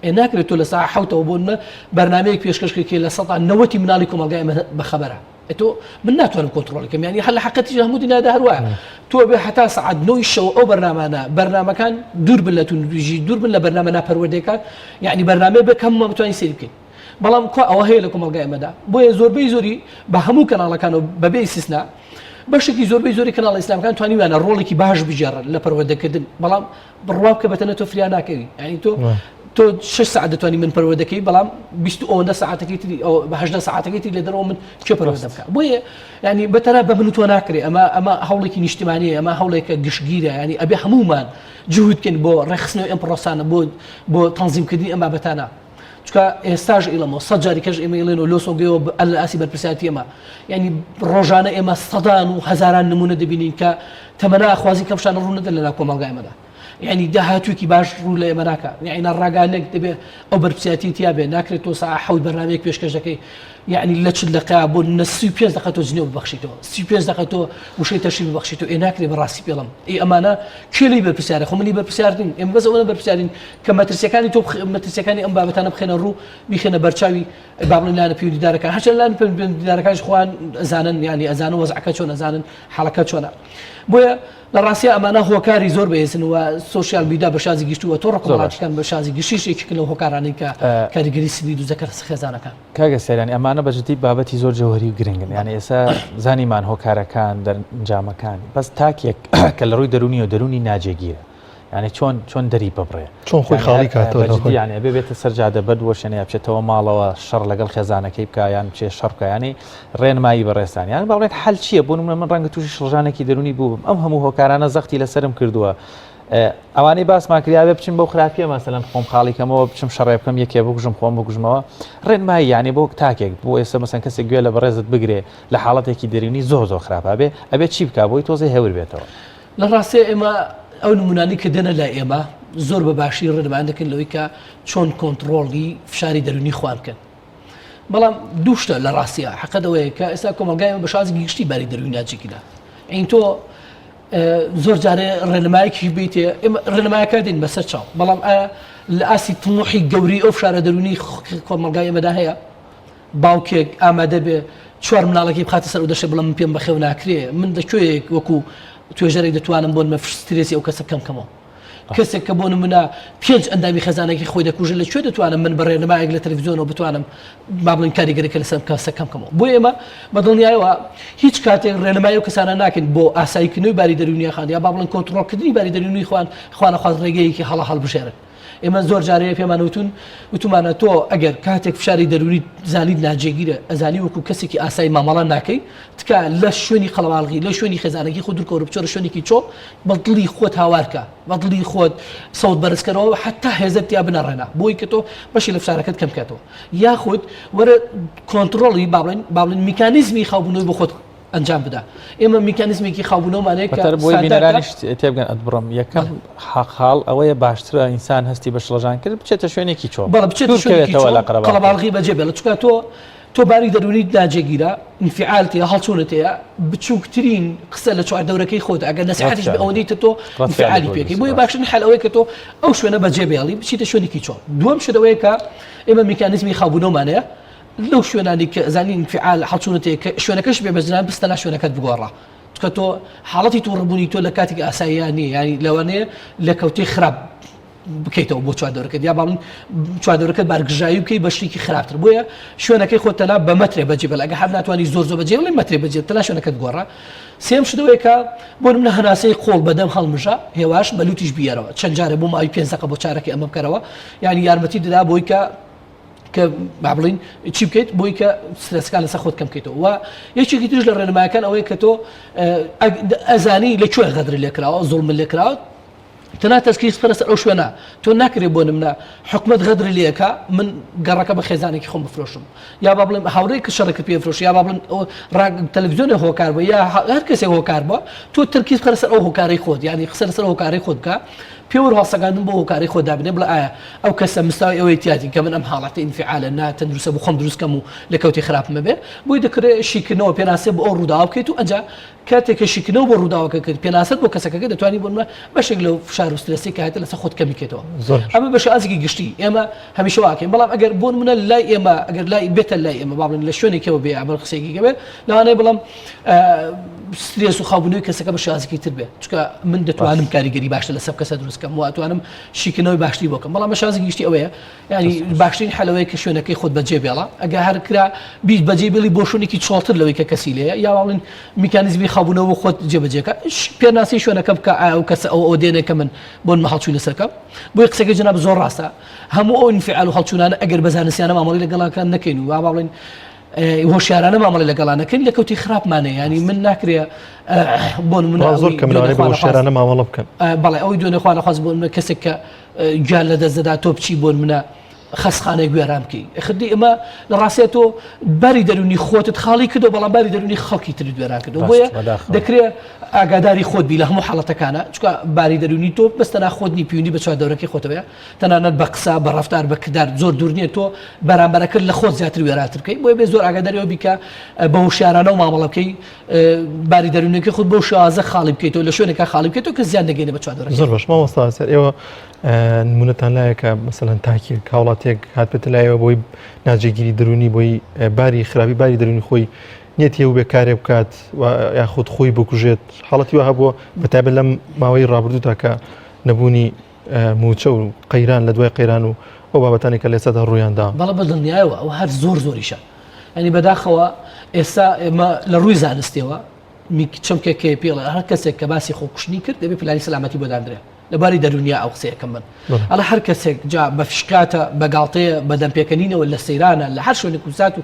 ئێ ناکرێت تۆ لە ساعە حەوتەوە بۆ نمە بەرنامەیەک پێشکەش کەی لە سەدا نەوەتی مناڵی کۆمەڵگای ئێمە بەخەبەرە تۆ من ناتوانم کۆنتڕۆڵی کەم یانی هەر لە حەقەتیش هەموو دنیادا هەر وایە تۆ بێ هەتا سەعات نۆی شەو ئەو بەرنامانە بەرنامەکان دوور بن لە توندوتیژی دوور بن لە بەرنامە ناپەروەردەکان یعنی بەرنامەی بێ کەم بتوانین سەیر بکەین بەڵام کوا ئەوە هەیە لە کۆمەڵگای ئێمەدا بۆیە زۆربەی زۆری بە هەموو کەناڵەکان و بەبێ ئیستیسنا بەشێکی زۆربەی زۆری کەناڵە ئیسلامەکان توانیویانە ڕۆڵێکی باش بگێڕن لە پەروەردەکردن بەڵام بڕوا بکە بەتەنە تۆ فریا ناکەوی یعنی تۆ تۆ شش ساعت دەتوانی من پەروەردەکەی بەڵام 20 ئەوەندە ساعتەکەی تری ئەو بە 18 ساعتەکەی تری لە دەرەوە من کێ پەروەردە بکە بۆیە یعنی بەتەنها بە من و تۆ ناکرێ ئەمە ئەمە هەوڵێکی نیشتمانیە ئەمە هەوڵێکە گشتگیرە یعنی ئەبێ هەموومان جهود بکەین بۆ ڕێکخستنەوەی ئەم پرۆسانە بۆ بۆ تەنزیمکردنی ئەم بابەتانە چونکە ئێستاش ئیڵەمەوە سە جاری کەش ئێمە ئیڵێن و لۆ سۆنگەیەوە لە ئاسی بەرپرسیارەتی ئێمە یعنی ڕۆژانە ئێمە سەدان و هەزاران نمونە دەبینین کە تەمەنا خوازی کەم شتانە ڕوو نەدەن لەناو کۆمەڵگای ئێمەدا یعنی داهاتوویەکی باش ڕوو لە ئێمە ناکا یعنی ڕاگەیاندنێک دەبێ ئەو بەرپرسیارەتی تیا بێ ناکرێت تۆ ساعە حەوت بەرنامەیەک پێشکەش دەکەی یعنی لە 40 دقیقە بۆ نە 35 دقیقە تۆ جنێو ببەخشیتەوە 35 دقیقە تۆ وشەی تەشریف ببەخشیتەوە ئێ ناکرێ بەڕاستی پێڵم ئێ ئەمانە کێ لێی بەرپرسیارە خۆ منی بەرپرسیار نیم ئێمە بەس ئەوەنە بەرپرسیارین کە مەترسیەکانی تۆ مەترسیەکانی ئەم بابەتانە بخێنە ڕوو بیخێنە بەرچاوی با بڵێن لایەنە پەیوەندیدارەکان هەرچەند لایەنە پەیوەندیدارەکانیش خۆیان ئەزانن یعنی ئەزانن وەزعەکە چۆن ئەزانن حاڵەکە چۆنە بۆیە لە ڕاستیا ئەمانە هۆکاری زۆر بەهێزن و سۆشیال میدیا بە شازی گشتی و تۆڕە کۆمەڵایەتیەکان بە شازی گشتیش یەکێکن لەو هۆکارانەی کە کاریگەری سلبی دروست دەکەن لەسەر خێزانەکان. کاکە سەیران ئەمانە بە جدی بابەتی زۆر جەوهەری و گرنگن یعنی ئێستا زانیمان هۆکارەکان دەرئەنجامەکان بەس تاکێک کە لە ڕووی دەرونیەوە دەرونی ناجێگیرە یعنی چۆن چۆن دەری ببڕێ چۆن خۆی خاڵی کاتەوە لە خۆی یعنی ئەبێ بێتە سەر جادە بەرد وەشێنێ یا بچێتەوە ماڵەوە شەڕ لەگەڵ خێزانەکەی بکا یان بچێ شەڕ بکا یعنی ڕێنمایی بەڕێزتان یان با بڵێن حەل چییە بۆ نمونە من ڕەنگە تووشی شڵەژانێکی دەرونی بووبم ئەم هەموو هۆکارانە زەختی لەسەرم کردووە ئەوانەی باسمان کرد یاوێ بچم بەو خراپیە مەسەلەن خۆم خاڵی کەمەوە بچم شەڕێ بکەم یەکێ بکوژم خۆم بکوژمەوە ڕێنمایی یعنی بۆ تاکێک بۆ ئێستا مەسەن کەسێک گوێ لە بەڕێزت بگرێ لە حاڵەتێکی دەرونی زۆر زۆر خراپا بێ ئەبێ چی بکا بۆی تۆزێ هێور بێتەوە. لە ڕاستیا ئێمە ئەو نمونانەی کە دێنە لای ئێمە زۆر بە باشی ڕێنمایان دەکەن لەوەی کە چۆن کۆنتڕۆڵی فشاری دەرونی خۆیان بکەن بەڵام دوو شتە لە ڕاستیا حەقەت ئەوەیە کە ئێستا کۆمەڵگای ئێمە بە شازی گشتی باری دەرونی ناجێگیرە ئەین تۆ زۆر جارێ ڕێنمایەکیش بیتێ ئێمە ڕێنمایەکە دێن بەسەر چاو بەڵام ئایا لە ئاستی تموحی گەورەی ئەو فشارە دەرونی کۆمەڵگای ئێمەدا هەیە باوکێک ئامادە بێ چوار مناڵەکەی بخاتە سەر ئەو دەشێ بڵێ من پێم بەخێو ناکرێ من لە کوێیەک وەکو توێژەرێک دەتوانم بۆ نمە سترێسی ئەو کەسە کەم کەمەوە کەسێک کە بۆ نمونە پێنج ئەندامی خێزانێکی خۆی دەکوژن لە کوێ دەتوانم من بە ڕێنمایەک لە تەلەڤیزیۆنەوە بتوانم با بڵێن کاریگەریەکە لەسەر کەسە کەم کەمەوە بۆ ئێمە بە دڵنیایەوە هیچ کاتێک ڕێنمایی ئەو کەسانە ناکەین بۆ ئاساییکردنەوەی باری دەروونی خان یا با بڵێن کۆنتڕۆڵکردنی باری دەروونی خوان خوانەخواست ڕێگەیەکی هەڵە هەڵبژێرن ئێمە زۆر جارەیە پێمان وتون وتومانە تۆ ئەگەر کاتێک فشاری دەروونی زانیت ناجێگیرە ئەزانی وەکو کەسێکی ئاسایی مامەڵە ناکەی تکا لە شوێنی قەڵەباڵغی لە شوێنی خێزانەکی خۆ دوورکەوە بچۆرە شوێنێکی چۆڵ بە دڵی خۆت هاوارکە بە دڵی خۆت سەوت بەرزکەرەوە حتا هێزت تیا بنەڕێنە بۆی کە تۆ بەشی لە فشارەکەت کەم بکاتەوە یاخود وەرە کۆنتڕۆڵی با بڵێن با بڵێن میکانیزمی خاوبوونەوەی بۆ خۆت ئەنجام بدە ئێمە میکانیزمێکی خاوبوونەوەمان هەیە کە بەتەر بۆی ستانداردە. بینەرانیش تێبگەن ئەتبڕم یەکەم حەق حاڵ ئەوەیە باشترە ئینسان هەستی بە شڵەژان کرد بچێتە شوێنێکی چۆڵ بەڵێ بچێتە دوور شوێنێکی کەوێتەوە چۆڵ لە قەرەباڵغی. قەڵەباڵغی بەجێ بێڵێت چونکە تۆ تۆ باری دەروونیت ناجێگیرە ئینفعالت هەیە هەڵچوونت هەیە بچووکترین قسە لە چواردەورەکەی خۆت ئەگەر نەسیحەتیش بێ ئەوەندەی تر تۆ ئینفعالی پێ بکەی بۆیە باشترین حەل ئەوەیە کە تۆ ئەو شوێنە بەجێ بێڵی بچیتە شوێنێکی چۆڵ دووەم شت ئەوەیە کە ئێمە میکانیزمی خاوبوونەوەمان هەیە لەو شوێنانی کە زانی ئینفعال هەڵچوونت هەیە کە شوێنەکەش بێ بەزران بستە لا شوێنەکەت بگۆڕە چونکە تۆ حاڵەتی تووڕەبوونی تۆ لە کاتێکی ئاساییان نییە یانی لەوانەیە لە کەوتەی خراپ. بکەیتەوە بۆ چواردەورەکەت یا باڵن چواردەورەکەت بارگژاوی بکەی بە شتێکی خراپتر بۆیە شوێنەکەی خۆت تەنا بە مەترێ بەجێ بێڵە ئەگەر هەر ناتوانانی زۆر زۆر بەجێ بڵێ مەترێ بەجێ تەنا شوێنەکەت گۆڕە سێم شتەوەیە کە بۆ منە هەناسەی قۆڵ بەدەم هەڵمژە هێواش بە لوتیش بیەرەوە چەند جارێ بۆ ماوەی پێنج دەقە بۆ چارەکی ئەمە بکەرەوە یعنی یارمەتی دەدا بۆی کە کە با بڵین چی بکەیت بۆی کە سترێسەکان لەسەر خۆت کەم بکەیتەوە و یەکێکی تریش لە ڕێنمایەکان ئەوەیە کە تۆ ئەزانی لە کوێ غەدر لێکراوە زوڵم لێکراوە تەنها تەسکیز بخەرە سەر ئەو شوێنە تۆ ناکرێ بۆ نمونە حکومەت غەدری لێکا من گەڕەکە بە خێزانێکی خۆم بفرۆشم یا با بڵێم هاوڕێی کە شەڕێکت پێ فرۆش یا با بڵێم تەلەڤیزیۆنێ هۆکار بوو یا هەر کەسێک هۆکار بووە تۆ تەرکیز بخەرە سەر ئەو هۆکارەی خۆت یعنی قسە لەسەر هۆکارەی خۆت بکە پێوەر هەڵسەنگاندن بۆ هۆکارەی خۆت دابنێ بڵێ ئایا ئەو کەسە مستاوی ئەوەی تیاتی کە من ئەم حاڵەتە ئینفعالە نا تەندروستە بۆ خۆم دروست کەم و لەکەوتی خراپم بێ بۆی دەکرێ شیکردنەوە پێناسێ بۆ ئەو ڕووداوە بکەیت و ئەنجا کاتێک کە شیکردنەوە بۆ ڕووداوەکە کرد، پێناسەت بۆ کەسەکە کرد، دەتوانی بۆ نمونە بەشێک لەو فشار و سترێسەی کە هەیە لەسەر خۆت کەمی بکەیتەوە. زۆر باشە. ئەمە بە شێوازێکی گشتی ئێمە هەمیشە وا ئەکەین، بەڵام ئەگەر بۆ نمونە لای ئێمە ئەگەر لای بێتە لای ئێمە با بڵێین لە شوێنێکەوە بێ ئەمە قسەیەکی کە بێت، لەوانەیە بڵێم سترێس و خاوبوونەوەی کەسەکە بە شێوازێکی تر بێت، چونکە من دەتوانم کاریگەری باشتر لەسەر کەسە دروست بکەم و ئەتوانم شیکردنەوەی باشتری بۆ بکەم، بەڵام بە شێوازێکی گشتی ئەوەیە یانی باشترین حەل ئەوەیە کە شوێنەکەی خۆت بەجێ بێڵە ئەگە هەر کرا بیت بەجێ بێڵی بۆ شوێنێکی چۆڵتر لەوەی کە کەسی لێیە یا واڵین میکانیزمی خاوبوونەوە بۆ خۆت جێبەجێکە پێناسی شوێنەکە بکە ئایا ئەو کەسە ئەو ئەو دێنێ کە من بۆن مە هەڵچوونە سەرکەم بۆی قسەکەی جەناب زۆر ڕاستە هەموو ئەو ئینفعال و هەڵچوونانە ئەگەر بە زانستیانە مامەڵەی لەگەڵاکان نەکەین و وا بڵێن هۆشیارانە مامەڵە لەگەڵا نەکەین لە کەوتی خراپمانە ینی من ناکرێ بۆ من زۆر کەم بە هۆشیارانە مامەڵە بکەن بەڵێ ئەوەی دوێنێ خوا نەخواست بۆ من کەسێک کە گیان لە دەست دەدا تۆ بچی بۆ منە خەسخانەی گوێران بکەی خدی ئەمە لە ڕاستە تۆ باری دەرونی خۆتت خاڵی کردو بەڵام باری دەرونی خەڵکی تر دوێران کردو بۆیە دەکرێت ئاگاداری خۆت بی لە هەموو حاڵەتەکانە چکە باری دەرونی تۆ بەستەنا خۆت نی پیونی بە چوار دەورەکەی خۆتەوەە تەنانەت بە قسە بە ڕفتار بە کردار زۆر دوور نییە تۆ بەرامبەرەکەت لە خۆت زیاتر وێراتر بکەی بۆیە بێ زۆر ئاگاداری ئەوە بی کە بە هۆشیارانە و مامەڵە بکەی باری دەروونەکەی خۆت بەو شێوازە خاڵی بکەیتەوە لە شوێنێکا خاڵی بکەیتەوە کە زیان نەگەینە بە چواردەورەکەی. زۆر باش مامۆستا سەر ئێوە نمونەتان لایە کە مەسەلەن تاکێک هاوڵاتیەک هاتبێتە لایەوە بۆی ناجێگیری دەروونی بۆی باری خراپی باری دەروونی خۆی نیەتی ئەو بێ کارێ بکات و یاخود خۆی بکوژێت حاڵەتی وا هەبووە بەتایبەت لەم ماوەی ڕابردوودا کە نەبوونی مووچە و قەیران لە دوای قەیران و ئەو بابەتانی کە لێسەدا ڕوویاندا. بەڵێ بە دڵنیایەوە ئەوە هەر زۆر زۆریشە ینی بەداخەوە ئێستا ئێمە لە ڕووی زانستیەوە چەمکێک کێ پێڵێ هەر کەسێک کە باسی خۆکوشتنی کرد دەبێ پلانی سەلامەتی بۆ دادرێ لە باری دەرونیا ئەو قسەیەکەم من ئەڵە هەر کەسێک جا بە فشکاتە بە گاڵتەیە بە دەمپێکەنینەوە لە سەیرانە لە هەر شوێنێک و سات و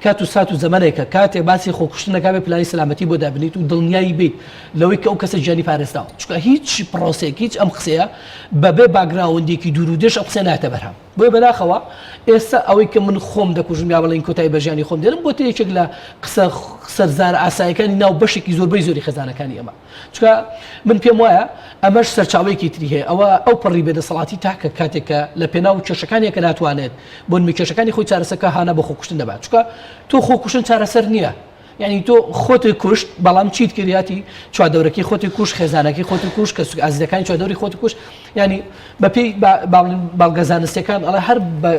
کات و سات و زەمەنێکە کاتێ باسی خۆکوشتن دەکا بێ پلانی سەلامەتی بۆ دابنیت و دڵنیایی بیت لەوەی کە ئەو کەسە گیانی پارێزراوە چونکە هیچ پرۆسەیەک هیچ ئەم قسەیە بەبێ background ێکی دوور و درێژ ئەم قسەیە نایەتە بەرهەم بۆیە بەداخەوە ئێستا ئەوەی کە من خۆم دەکوژم یا بڵێین کۆتایی بە ژیانی خۆم دێنم بۆتە یەکێک لە قسە سەرزارە ئاسایەکانی ناو بەشێکی زۆربەی زۆری خێزانەکانی ئێمە چونکە من پێم وایە ئەمەش سەرچاوەیەکی تری هەیە ئەوە ئەو پەڕی بێدەسەڵاتی تاکە کاتێک کە لە پێناو کێشەکانیە کە ناتوانێت بۆ نمونە کێشەکانی خۆی چارەسەرکە هانا بۆ خۆکوشتن دەبات چونکە تۆ خۆکوشتن چارەسەر نییە یعنی تۆ خۆت کوشت بەڵام چیت کردیاتی چواردەورەکەی خۆتی کوش خێزانەکەی خۆتی کوش کە ئازیزەکانی چواردەوری خۆتی کوش ینی بەپێی بەڵگە زانستەکان ئەڵێ هەر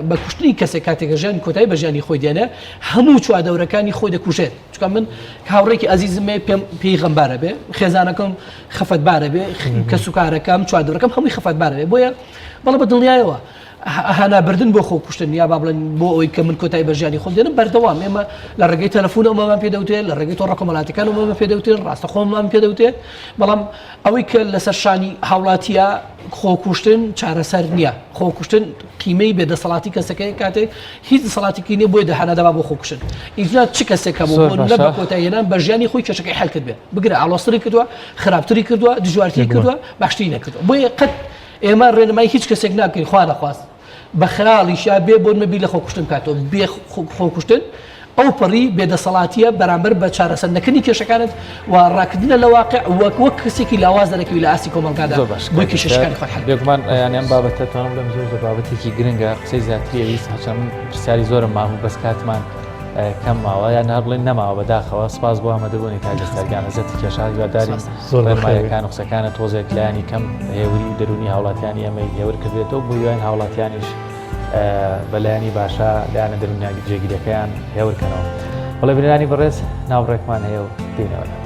بە کوشتنی کەسێک کاتێک ژیان کۆتایی بە ژیانی خۆی دێنێ هەموو چواردەورەکانی خۆی دەکوژێت چونکە من هاوڕێکی ئەزیزم هەیە پێم پێی غەمبارە بێ خێزانەکەم خەفەتبارە بێ کەسوکارەکەم چواردەورەکەم هەمووی خەفەتبارە بێ بۆیە بەڵێ بە دڵنیایەوە هانابردن بۆ خۆکوشتن یا با بڵێن بۆ ئەوەی کە من کۆتایی بە ژیانی خۆم دێنم بەردەوام ئێمە لە ڕێگەی تەلەفۆن ئەومان پێ دەوترێت لە ڕێگەی تۆڕە کۆمەڵاتەکان ئەومان پێ دەوترێت ڕاستەخۆمان پێ دەوترێت بەڵام ئەوەی کە لەسەر شانی هاوڵاتیە خۆکوشتن چارەسەر نییە خۆکوشتن قیمەی بێدەسەڵاتی کەسەکەی کاتێک هیچ دەسەڵاتێکی نییە بۆیە دەهانا دەبا بۆ خۆکوشتن ئیجا چ کەسێک هەبوو زۆر بۆ نمونە بە باشە. کۆتاییهێنان بە ژیانی خۆی کێشەکەی حەل کردبێ بگرە ئاڵۆزتری کردووە خراپتری کردووە دژوارتری بێگومان. کردووە باشتری نەکردووە بۆیە قەت ئێمە ڕێنمای هیچ کەسێک ناکەین خوا نەخواست بە خەیاڵیشا بێ بۆ نمونە بیر لە خۆکوشتن بکاتەوە بێ خۆکوشتن ئەوپەڕی بێدەسەڵاتییە بەرامبەر بە چارەسەر نەکردنی کێشەکانت و ڕاکردنە لە واقع وەک وەک کەسێکی لاواز دەرەکەوی لە ئاستی کۆمەڵگادا زۆر باش بۆی کاک کێشەکانی خۆت حەل بکەیت. بێگومان یانی ئەم بابەتە توانم بڵێم زۆر زۆر بابەتێکی گرنگە قسەی زیاتری ئەویست هەرچەند من پرسیاری زۆرم مابوو بەس کاتمان کەم ماوە یان هەر بڵێن نەماوە بەداخەوە سپاس بۆ ئامادەبوونی کاک دەستار گیان ئەزیەتی کێشا هیوادارین زۆر بەخێر بێی. ڕێنماییەکان و قسەکانت تۆزێک لایەنی کەم هێوری و دەروونی هاوڵاتیانی ئێمەی هێور کردبێتەوە بۆ هیواین هاوڵاتیانیش بە لایەنی باشە لایەنە دەروونیە جێگیرەکەیان هێور کەنەوە. بەڵێ بینەرانی بەڕێز ناوبڕێکمان هەیە و دێینەوە لاتان.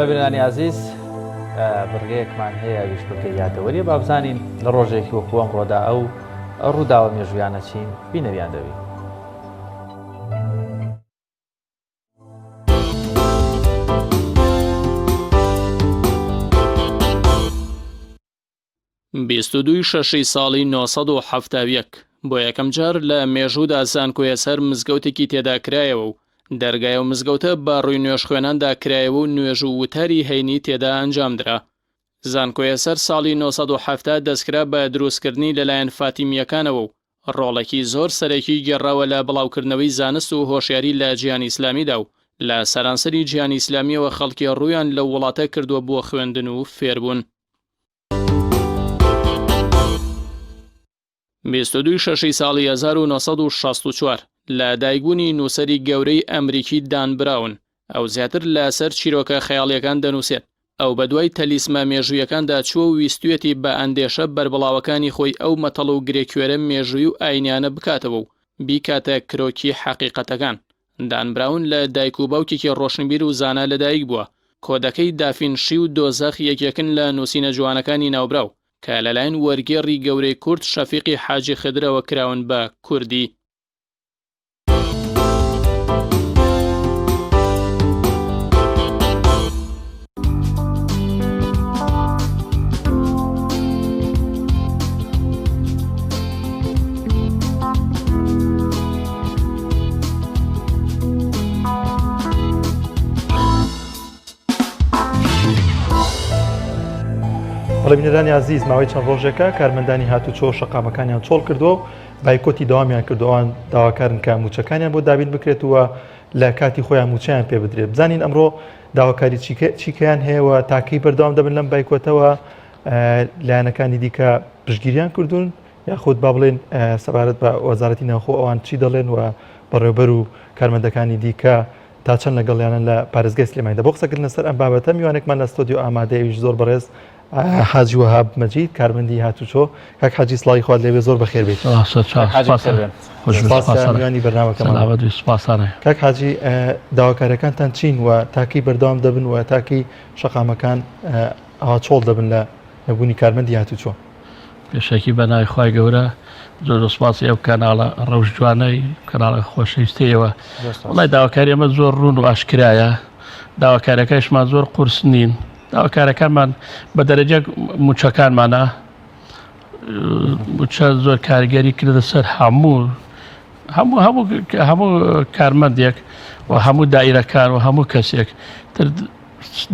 بەڵێ بینەرانی ئازیز بڕگەیەکمان هەیە ئەویش بڕگەی یادەوەریە با بزانین لە ڕۆژێکی وەکو ئەمڕۆدا ئەو ڕووداوە مێژوویانە چین بینەریان دەبین. 22 ی شەشی ساڵی 971 بۆ یەکەم جار لە مێژوودا زانکۆیەسەر مزگەوتێکی تێدا کرایەوە و دەرگای ئەو مزگەوتە بە ڕووی نوێژخوێناندا کرایەوە و نوێژ و وتاری هەینی تێدا ئەنجامدرا. زانکۆیەسەر ساڵی 970 دەستکرا بە دروستکردنی لەلایەن فاتیمییەکانەوە و ڕۆڵێکی زۆر سەرەکی گێڕاوە لە بڵاوکردنەوەی زانست و هۆشیاری لە جیهانی ئیسلامیدا و لە سەرانسەری جیهانی ئیسلامییەوە خەڵکی ڕوویان لەو وڵاتە کردووە بۆ خوێندن و فێربوون. 22 شەشی ساڵی 1964 لە دایکبوونی نووسەری گەورەی ئەمریکی دان براون، ئەو زیاتر لەسەر چیرۆکە خەیاڵییەکان دەنووسێت. ئەو بەدوای تەلیسمە مێژوویەکاندا چووە و ویستویەتی بە ئەندێشە بەربڵاوەکانی خۆی ئەو مەتەڵ و گرێکوێرە مێژووی و ئاینیانە بکاتەوە و بیکاتە کرۆکی حەقیقەتەکان. دان براون لە دایک و باوکێکی ڕۆشنبیر و زانا لەدایک بووە. کۆدەکەی دافینشی و دۆزەخ یەکێکن لە نووسینە جوانەکانی ناوبراو، کە لەلایەن وەرگێڕی گەورەی کورد شەفیقی حاجی خدرەوە کراون بە کوردی. بەڵێ بینەرانی ئازیز ماوەی چەند ڕۆژێکە کارمەندانی هاتوچۆ شەقامەکانیان چۆڵ کردووە و بایکۆتی دەوامیان کردو ئەوان داواکارن کە موچەکانیان بۆ دابین بکرێت و لە کاتی خۆیان موچەیان پێ بدرێت بزانین ئەمڕۆ داواکاری چیکەیان هەیە و تاکەی بەردەوام دەبن لەم بایکۆتەوە لایەنەکانی دیکە پشگیریان کردوون یاخود با بڵێن سەبارەت بە وەزارەتی ناوخۆ ئەوان چی دەڵێن و بەڕێوبەر و کارمەندەکانی دیکە تا چەند لەگەڵیانن لە پارێزگای سلێمانیدا بۆ قسەکردن لەسەر ئەم بابەتە میوانێکمان لە ستۆدیۆ ئامادەیە ئەویش زۆر بەڕێز حاجی وەهاب مەجید کارمەندی هاتوچۆ کاک حاجی سڵاوی خوات لێبێ زۆر بەخێر بێیت. میوانی بەرنامەکەمان کاک حاجی داواکاریەکانتان چین و تاکەی بەردەوام دەبن و تاکەی شەقامەکان ئاوا چۆڵ دەبن لە نەبوونی کارمەندی هاتوچۆ؟ پێشەکی بە ناوی خوای گەورە زۆر زۆر سپاسی ئەو کەناڵە ڕەوش جوانەی کەناڵە خۆشەویستەی ئێوە وڵای داواکاری ئەمە زۆر ڕوون و ئاشکرایە داواکارەکەشمان زۆر قورس نین داواکارەکانمان بە دەرەجە موچەکانمانە موچە زۆر کاریگەری کردە سەر هەموو هەموو هەموو هەموو کارمەندێک و هەموو دایرەکان و هەموو کەسێک تر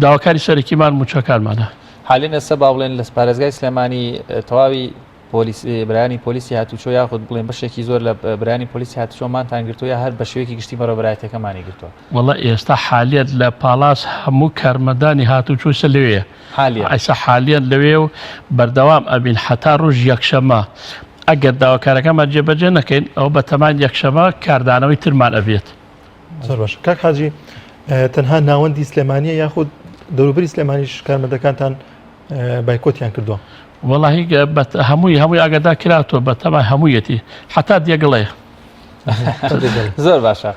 داواکاری سەرەکیمان موچەکانمانە. حالین ئێستا با بڵێن لە پارێزگای سلێمانی تەواوی پۆلیس برایانی پۆلیسی هاتوچۆ یاخود بڵێن بەشێکی زۆر لە برایانی پۆلیسی هاتوچۆ مانتان گرتووە یا هەر بە شێوەیەکی گشتی بەڕێوەبەرایەتیەکەمانی گرتووە؟ وەڵا ئێستا حالیەت لە پاڵاس هەموو کارمەندانی هاتوچۆ ئیستا لەوێیە حالیەن ئیستا حالیەن لەوێ و بەردەوام ئەبین حەتا ڕۆژ یەکشەمە ئەگەر داواکارەکانمان جێبەجێ نەکەین ئەوە بەتەمان یەکشەمە کاردانەوەی ترمان ئەبێت. زۆر باشە کاک حاجی تەنها ناوەندی سلێمانیە یاخود دەوروبەری سلێمانیش کارمەندەکانتان بایکۆتیان کردووە؟ وەڵاهی هەمووی هەمووی ئاگادار کراتەوە بە تەمای هەموویەتی حتا دێگڵێ زۆر باشە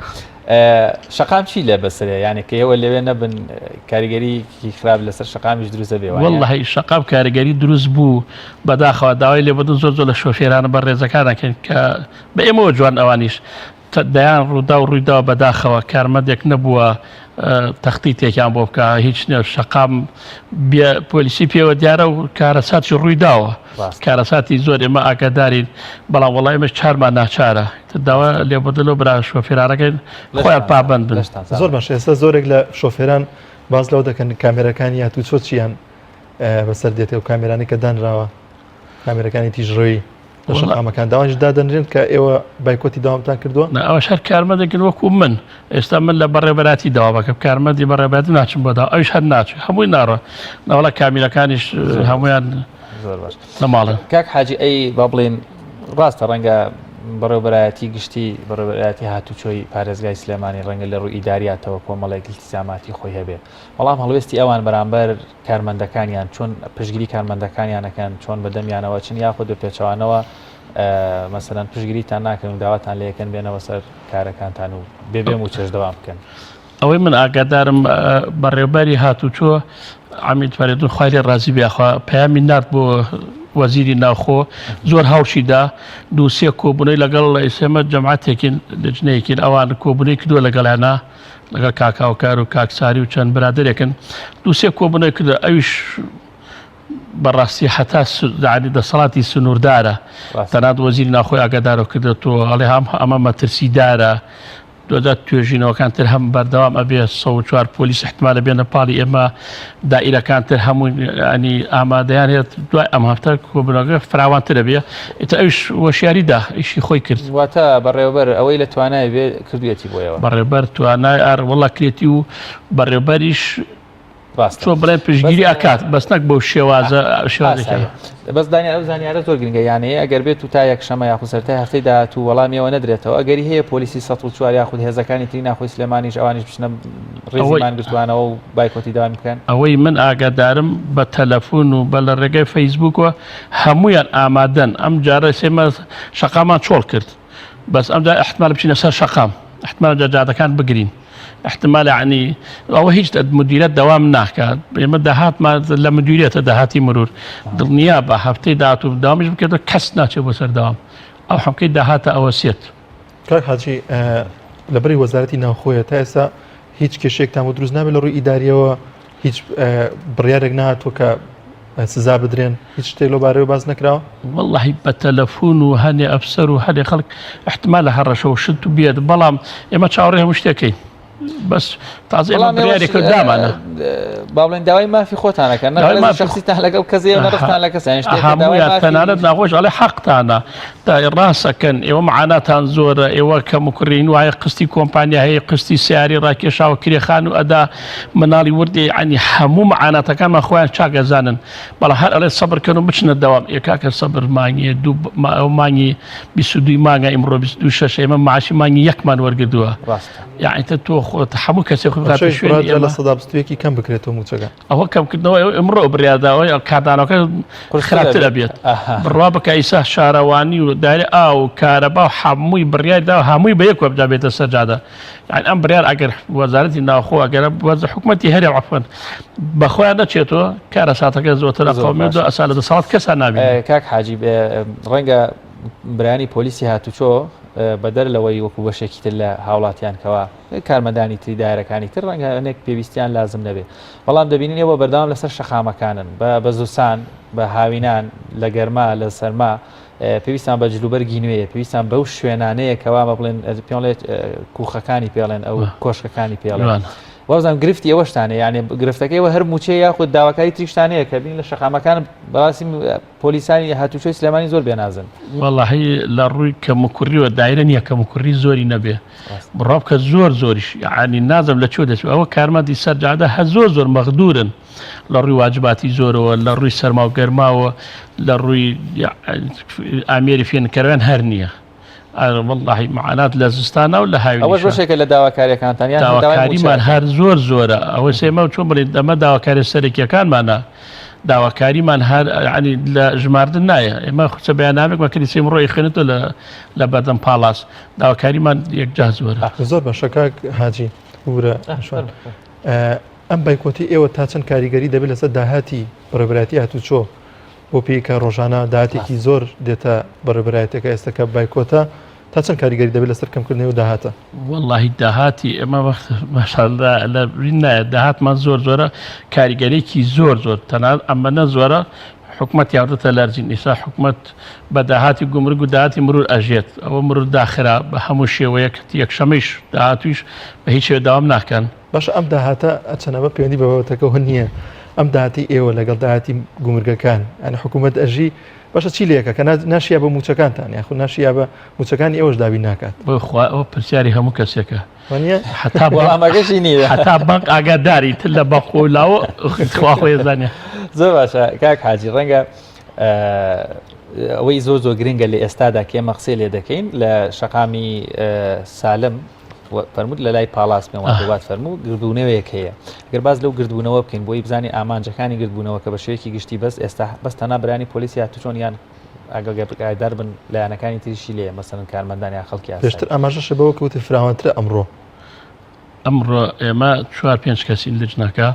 شەقام چی لێ بەسرێ یعنی کە ئێوە لەوێ نەبن کاریگەری خراپ لەسەر شەقامیش دروستە بێ واللهی شەقام کاریگەری دروست بوو بەداخەوە داوای لێبوردن زۆر زۆر لە شۆفێرانە بە ڕێزەکانەکەن کە بە ئێمەوە جوان ئەوانیش دەیان ڕووداو ڕوویداوە بەداخەوە کارمەندێک نەبووە تەختیتێکیان بۆ بکە هیچ نیە شەقام پۆلیسی پێوە دیارە و کارەساتی ڕوویداوە کارەساتی زۆر ئێمە ئاگادارین بەڵام وەڵای ئێمەش چارمان ناچارە داوا لێبوردن لەو برا شۆفێرانەکەین خۆیان پابەند بن. زۆر باشە ئێستا زۆرێک لە شۆفێران باس لەوە دەکەن کامێرەکانی هاتوچۆ چیان بەسەر دێتێ و کامێرانی کە دانراوە کامێرەکانی تیژڕەوی لە شەقامەکان داوانش دادەنرێن کە ئێوە بایکۆتی داوامتان کردووە؟ نا ئەوەش هەر کارمەندێکن وەکو من ئێستا من لە بەڕێوەبەرایەتی داوامەکەم کارمەندی بەڕێوەبەرایەتی ناچم بۆ داوا ئەویش هەر ناچێت هەمووی ناڕۆ نەوەڵا کامیرەکانیش هەموویان زۆر باش لە ماڵن. کاک حاجی ئەی با بڵێین ڕاستە ڕەنگە بەڕێوەبەرایەتی گشتی بەڕێوەبەرایەتی هاتوچۆی پارێزگای سلێمانی ڕەنگە لە ڕووی ئیداریاتەوە کۆمەڵێک ئیلتیزاماتی خۆی هەبێ بەڵام هەڵوێستی ئەوان بەرامبەر کارمەندەکانیان چۆن پشتگیری کارمەندەکانیان ئەکەن چۆن بەدەمیانەوە چن یاخود بە پێچەوانەوە مەسەلەن پشتگیریتان ناکەن و داواتان لێکەن بێنەوە سەر کارەکانتان و بێ بێ موچەش دەوام بکەن. ئەوەی من ئاگادارم بەڕێوبەری هاتوچۆ عەمید فەرێدون خوای لێ ڕازی بێ خوا پەیامی نارد بۆ وەزیری ناوخۆ زۆر هەوڵشی دا دووسێ کۆبوونەی لەگەڵ ئێمە جەماعەتێکین لجنەیەکین ئەوان کۆبوونەی کردووە لەگەڵیانە لەگەڵ کاکاوکار و کاکساری و چەند برادێکن دووسێ کۆبوونەی کردو ئەویش بەڕاستی هەتا یانی دەسەڵاتی سنووردارە تەنات وەزیری ناوخۆی ئاگادارەوە کردێتەوە ئەڵێ هەم ئەمە مەترسیدارە دوجار توێژینەوەکان تر هەم بەردەوام ئەبێ 104 پۆلیس احتمالە بێنە پاڵی ئێمە دائیرەکان تر هەموو ینی ئامادەیان هەیە دوای ئەم هەفتە کۆبوونەوەکە فراوانتر ئەبێ ئیتر ئەویش وەشیاری دا ئیشی خۆی کرد. واتە بەڕێوەبەر ئەوەی لە توانای بێ کردوویەتی بۆیەوە. بەڕێوەبەر توانای ئار وەڵا کرێتی و بەڕێوەبەریش ڕاستە چۆن بڵێن بەس پشتگیری ئەکات بەس نەک بەو شێوازە شێوازێکە. ئاساییە بەس دانیار ئەو زانیارە زۆر گرنگە یانەیە ئەگەر بێت و تا یەکشەمە یاخود سەرەتای هەفتەی داهاتوو وەڵامیەوە نەدرێتەوە ئەگەری هەیە پۆلیسی 104 یاخود هێزەکانی تری ناخۆی سلێمانیش ئەوانیش بچنە ڕیزی ئەوەی مانگرتووانەوە و بایکۆتی دەوامی بکەن؟ ئەوەی من ئاگادارم بە تەلەفون و بە لە ڕێگای فەیسبووکەوە هەموویان ئامادەن ئەم جارە ئێمە شەقامان چۆڵ کرد بەس ئەمجا احتمال بچینە سەر شەقام احتمال جا جادەکان بگرین احتمال یعنی ئەوە هیچ مدیرەت دەوام ناکات ئێمە داهاتمان لە مدیرێتە داهاتی مرور دڵنیا بە هەفتەی داهاتوو داوامیش بکرێتەوە کەس ناچێت بۆ سەر دەوام ئەو حەمکەی داهاتە ئەوە سێت. کاک حاجی لە بەری وەزارەتی ناوخۆیە تا ئێستا هیچ کێشەیەکتان بۆ دروست نابێت لە ڕووی ئیداریەوە هیچ بڕیارێک نهاتووە کە سزا بدرێن هیچ شتێک لەو بارەیەوە باس نەکراوە؟ وەڵاهی بە تەلەفون و هەنێ ئەفسەر و هەنێ خەڵک احتمالە هەڕەشە و شت و بێت بەڵام ئێمە چاوەڕێ هەموو شتێکەین بەس تازە ئێمە بەڵام ئێوەش بڕیارێک دامانە با بڵێن داوای مافی خۆتانەکەن نە داوای غەرەزی مافی شخصیتان لەگەڵ کەس هەیە و نە ڕقتان لە کەس یانی شتێک کە داوای هەموویان مافی تەنانەت ناخۆش ئەڵێ حەقتانە تا ڕاستەکەن ئێوە معاناتان زۆرە ئێوە کەم و کوڕین وایە قستی کۆمپانیا هەیە قستی سیاری ڕاکێشاوە کرێخان و ئەدا مناڵی وردی عنی هەموو معاناتەکانمان خۆیان چاک ئەزانن بەڵام هەر ئەڵێ سەبر کەن و بچنە دەوام ئێ کاکە سەبر مانگێ دوو ئەو مانگی 22 مانگە ئیمڕۆ 26 ئێمە معاشی مانگی یەکمان وەرگردووە ڕاستە یعنی تە تۆ خۆت هەموو کەسێ خۆی بخاتە شەش شوێنی بڕیار لە ئێمە 21 کەم بکرێتەوە مووچەکە ئەوە کەمکردنەوە ئمڕۆ بڕیارداوە کاردانەوەکە قورستر خراپتر ئەبێت ئەبێت ئەها بڕوا بکە ئیسا شارەوانی و دایرە ئاو و کارەبا و هەمووی بڕیاری داوە هەمووی بە یەک وەبدا بێتە سەر جادە یعنی ئەم بڕیار ئەگەر وەزارەتی ناوخۆ ئەگەر وەز حکومەتی هەرێم عەفوەن بە خۆیان نەچێتەوە کارەساتەکە زۆرتر زۆر ئەقەومێت و باشە ئەسا لە دەسەڵات کەسا نابینن کاک حاجی ڕەنگە برایانی پۆلیسی هاتوچۆ بەدەر لەوەی وەکو بەشێکی تر لە هاوڵاتیان کەوا کارمەندانی تری دایرەکانی تر ڕەنگە هەنێک پێویستیان لازم نەبێ بەڵام دەبینین ئێوە بەردەوام لەسەر شەقامەکانن بە بە زستان بە هاوینان لە گەرما لە سەرما پێویستان بە جلوبەرگی نوێیە پێویستان بەو شوێنانەیە کەوا بە بڵێن پێڵێت کوخەکانی پێڵێن ئەو کۆشکەکانی پێڵێن وازم گرفتی ئەوەشتانە یانێ گرفتەکەی وە هەر موچەیە یاخود داواکاری تریشتانەیە کە بین لە شەقامەکان بەڕاستی پۆلیسانی هاتوچۆی سلێمانی زۆر بێنازن. وەڵاهی لە ڕووی کەموکوڕیوە دایرە نییە کەموکوڕی زۆری نەبێ بڕوا بکە زۆر زۆریش یەعنی نازم لە کوێ دەچێ ئەوە کارمەندی سەر جادە هەر زۆر زۆر مەغدورن لە ڕووی واجباتی زۆرەوە لە ڕووی سەرما و گەرماوە لە ڕووی ئامێری فێنکەرەوەیان هەر نییە وەڵاهی معانات لە زستانە و لە ئەوەش هاوینیشە بەشێکە لە داواکاریەکانتان یان هەر داوای مووچە داواکاریمان ئەکەن؟ هەر زۆر زۆرە ئەوەی سێمە چۆن بڵێن ئەمە داواکاریە سەرەکیەکانمانە داواکاریمان هەر یعنی لە ژماردن نایە ئێمە خوچە بەیاننامێکمان کردی سێ ڕۆی خوێنێتەوە لە لە بەردەم پاڵاس داواکاریمان یەکجار زۆرە. زۆر باشە کاک حاجی ببورە شوان ئەم بایکۆتی ئێوە تا چەند کاریگەری دەبێت لەسەر داهاتی بەڕێوەبەرایەتی هاتوچۆ بۆ پێی کە ڕۆژانە داهاتێکی زۆر دێتە بەڕێوەبەرایەتەکە ئێستا کە بایکۆتە تا چەند کاریگەری دەبێت لەسەر کەمکردنەوەی داهاتە؟ وەڵاهی داهاتی ئێمە وەخت ماشاءاللە لە بیر نایەت داهاتمان زۆر زۆرە کاریگەریی زۆر زۆر تەنانەت ئەمەنە زۆرە حکومەت یاردەتە لەرزین ئیسا حکومەت بە داهاتی گومرگ و داهاتی مرور ئەژێت ئەوە مرور داخرا بە هەموو شێوەیەک یەکشەمەیش داهاتویش بە هیچ شێوە داوام ناکەن. باشە ئەم داهاتە چەنە بە پەیوەندی بە بابەتەکەوە نییە ئەم داهاتی ئێوە لەگەڵ داهاتی گومرگەکان یانی حکوومەت ئەژی باشە چی لەکە کە ناشیا بە موچەکانتان یاخود ناشیا بە موچەکانی ئێوەش دابین ناکات بۆ خوا ئەوە پرسیاری هەموو کەسێکە وانە حتا وەڵامەکەشی نییە حتا بانق ئاگاداری تر لە بەخۆ لاوە خوا خۆی زانێ زۆر باشە کاک حاجی ڕەنگە ئەوەی زۆر زۆر گرنگە لە ئێستادا کە ئێمە قسەی لێ دەکەین لە شەقامی سالم فەرمووت لە لای پاڵاس پێم وابێ وات فەرموو گردبوونەوەیەک هەیە گەر باس لەو گردبوونەوە بکەین بۆی بزانین ئامانجەکانی گردبوونەوە کە بە شێوەیەکی گشتی بەس ئێستا بەس تەنها برانی پۆلیس یا چۆن یان ئاگادار بن لایەنەکانی تریشی لێ مەسەلەن کارمەندان یان خەڵکی پێشتر ئاماژەشە بەوە کە وتی فراوانترە ئەمڕۆ. ئەمڕۆ ئێمە چوار پێنج کەسین لجنەکە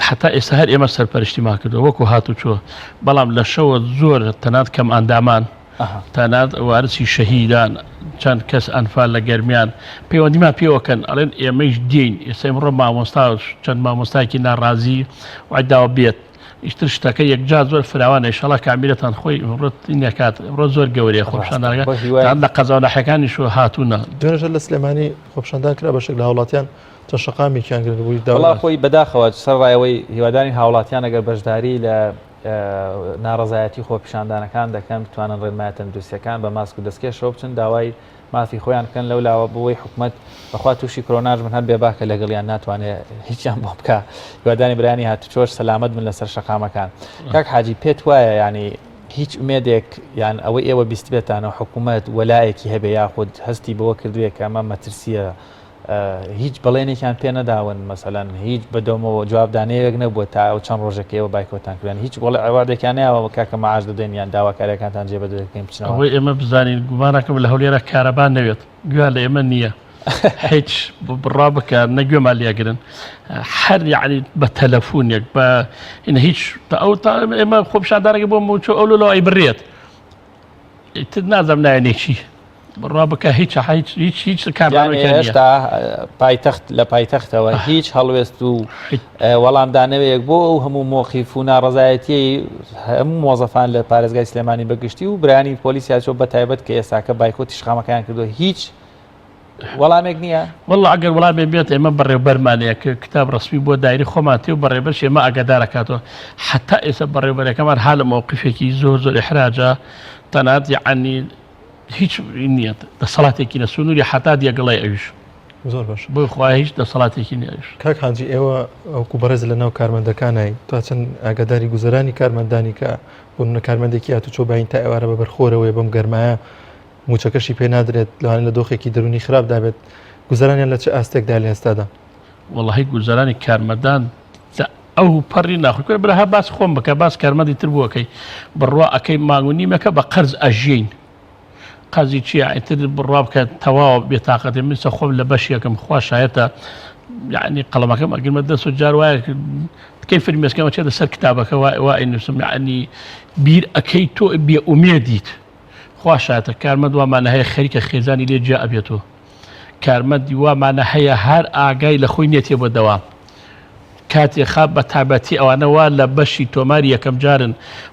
حتا ئێستا هەر ئێمە سەرپەرشتیمان کردووە وەکو هاتوچۆ بەڵام لە شەوە زۆر تەنات کەم ئەندامان تەنات وارسی شەهیدان چەند کەس ئەنفال لە گەرمیان پەیوەندیمان پێوەکەن ئەڵێن ئێمەیش دێین ئێستا ئمڕۆ مامۆستا چەند مامۆستایکی ناڕازی وای داوە بێت ئیتر شتەکە یەکجار زۆر فراوانە ئیشەڵا کامیرەتان خۆی ئمڕۆ نەکات ئمڕۆ زۆر گەورەیە خۆپیشاندانەکە لە قەزا و ناحیەکانیش هاتوونە. دوێنێش لە سلێمانی خۆپیشاندان کرا بەشێک لە هاوڵاتیان چەند شەقامێکیان گرت بووی داوا وەڵا خۆی بەداخەوە سەرڕای ئەوەی هیوادارین هاوڵاتیان ئەگەر بەشداری لە ناڕەزایەتی خۆپیشاندانەکان دەکەن بتوانن ڕێنمایە تەندروستیەکان بە ماسک و دەستکێشەوە بچن داوای مافی خۆیان بکەن لەو لاوە بۆی حکومەت بەخوا تووشی کرۆناش بن هەر بێباکە لەگەڵیان ناتوانێت هیچیان بۆ بکە هیوادانی برانی هاتوچۆش سەلامەت بن لەسەر شەقامەکان کاک حاجی پێت وایە ینی هیچ ئومێدێک یان ئەوەی ئێوە بیستبێتانەوە حکوومەت وەلایەکی هەبێ یاخود هەستی بەوە کردوێ کە ئەمە مەترسیە هیچ بەڵێنێکیان پێ نەداون مەسەلەن هیچ بەدەمەوە جوابدانەیەک نەبووە تا ئەو چەند ڕۆژێک ئێوە بایکۆتان کردن هیچ وەڵ عوادێکیان نایەوە کاکە معاش دەدەین یان داواکاریەکانتان جێبەجێ دەکەین بچنەوە. ئەوەی ئێمە بزانین گومانەکەم لە هەولێرە کارەبا نەوێت گوێیان لە ئێمە نییە هیچ بڕا بکە نە گوێمان لێگرن هەر یعنی بە تەلەفۆنێک بە هیچ ئەو تا ئێمە خۆپیشاندانەکە بۆ موچۆ ئەو لەوە ئەیبڕێت ئیتر نازانم لایەنێک چی بڕوا بکە هیچ هیچ هیچ هیچ کارنامەیەکیان نییە. هێشتا پایتەخت لە پایتەختەوە هیچ هەڵوێست و وەڵامدانەوەیەک بۆ ئەو هەموو مۆقیف و ناڕەزایەتیەی هەموو مۆزەفان لە پارێزگای سلێمانی بەگشتی و برانی پۆلیس یاچۆ بە تایبەت کە ئێستاکە بایکۆتی شقامەکەیان کردووە هیچ وەڵامێک نییە؟ وەڵا ئەگەر وەڵامێ بێت ئێمە بەڕێوبەرمان هەیە کە کتاب ڕەسمی بۆ دایری خۆمان تێ و بەڕێوبەرش ئێمە ئاگادار ئەکاتەوە حەتا ئێستا بەڕێوبەرەکەمان ها لە مەوقفێکی زۆر زۆر ئیحراجە تەنانەت یەعنی هیچ نییە دەسەڵاتێکی نە سنووری حەتا دیەگەڵای ئەویش زۆر باش بۆی خوایە هیچ دەسەڵاتێکی نییە ئەویش. کاک حاجی ئێوە وەکو بەڕێز لە ناو کارمەندەکانای تا چەند ئاگاداری گوزەرانی کارمەندانی کە بۆ نمونە کارمەندێکی هاتوچۆ باین تا ئێوارە بە بەرخۆرەوەیە بەم گەرمایە مووچەکەشی پێ نادرێت، لەوانەیە لە دۆخێکی دەروونی خراپدا بێت، گوزەرانیان لە چ ئاستێکدایە لە ئێستادا؟ وەڵاهی گوزەرانی کارمەدان لە ئەو پەڕی ناخۆی کورە برا هەر باس خۆم بکە باس کارمەندی تر بۆ ئەکەی بڕوا ئەکەی مانگ و نیمەکە بە قەرز ئەژیین قەرزی چییە ئیتر بڕوا بکە تەواوە بێتاقەتی من سە خۆم لە بەشێکم خوا شایەتە یعنی قەڵەمەکەم ئەگرمە دەست و جار وایە کەی فرمێسکەمە چێتە سەر کتابەکە وا ئەینووسم یعنی بیر ئەکەی تۆ بێ ئومێدیت خوا شایەتە کارمەند وامانە هەیە خەریکە خێزانی لێ جیا ئەبێتۆ کارمەندی وامانە هەیە هەر ئاگای لە خۆی نیە تێ بۆ دەوام کاتێ خا بە تابەتی ئەوانە وا لە بەشی تۆماری یەکەم جارن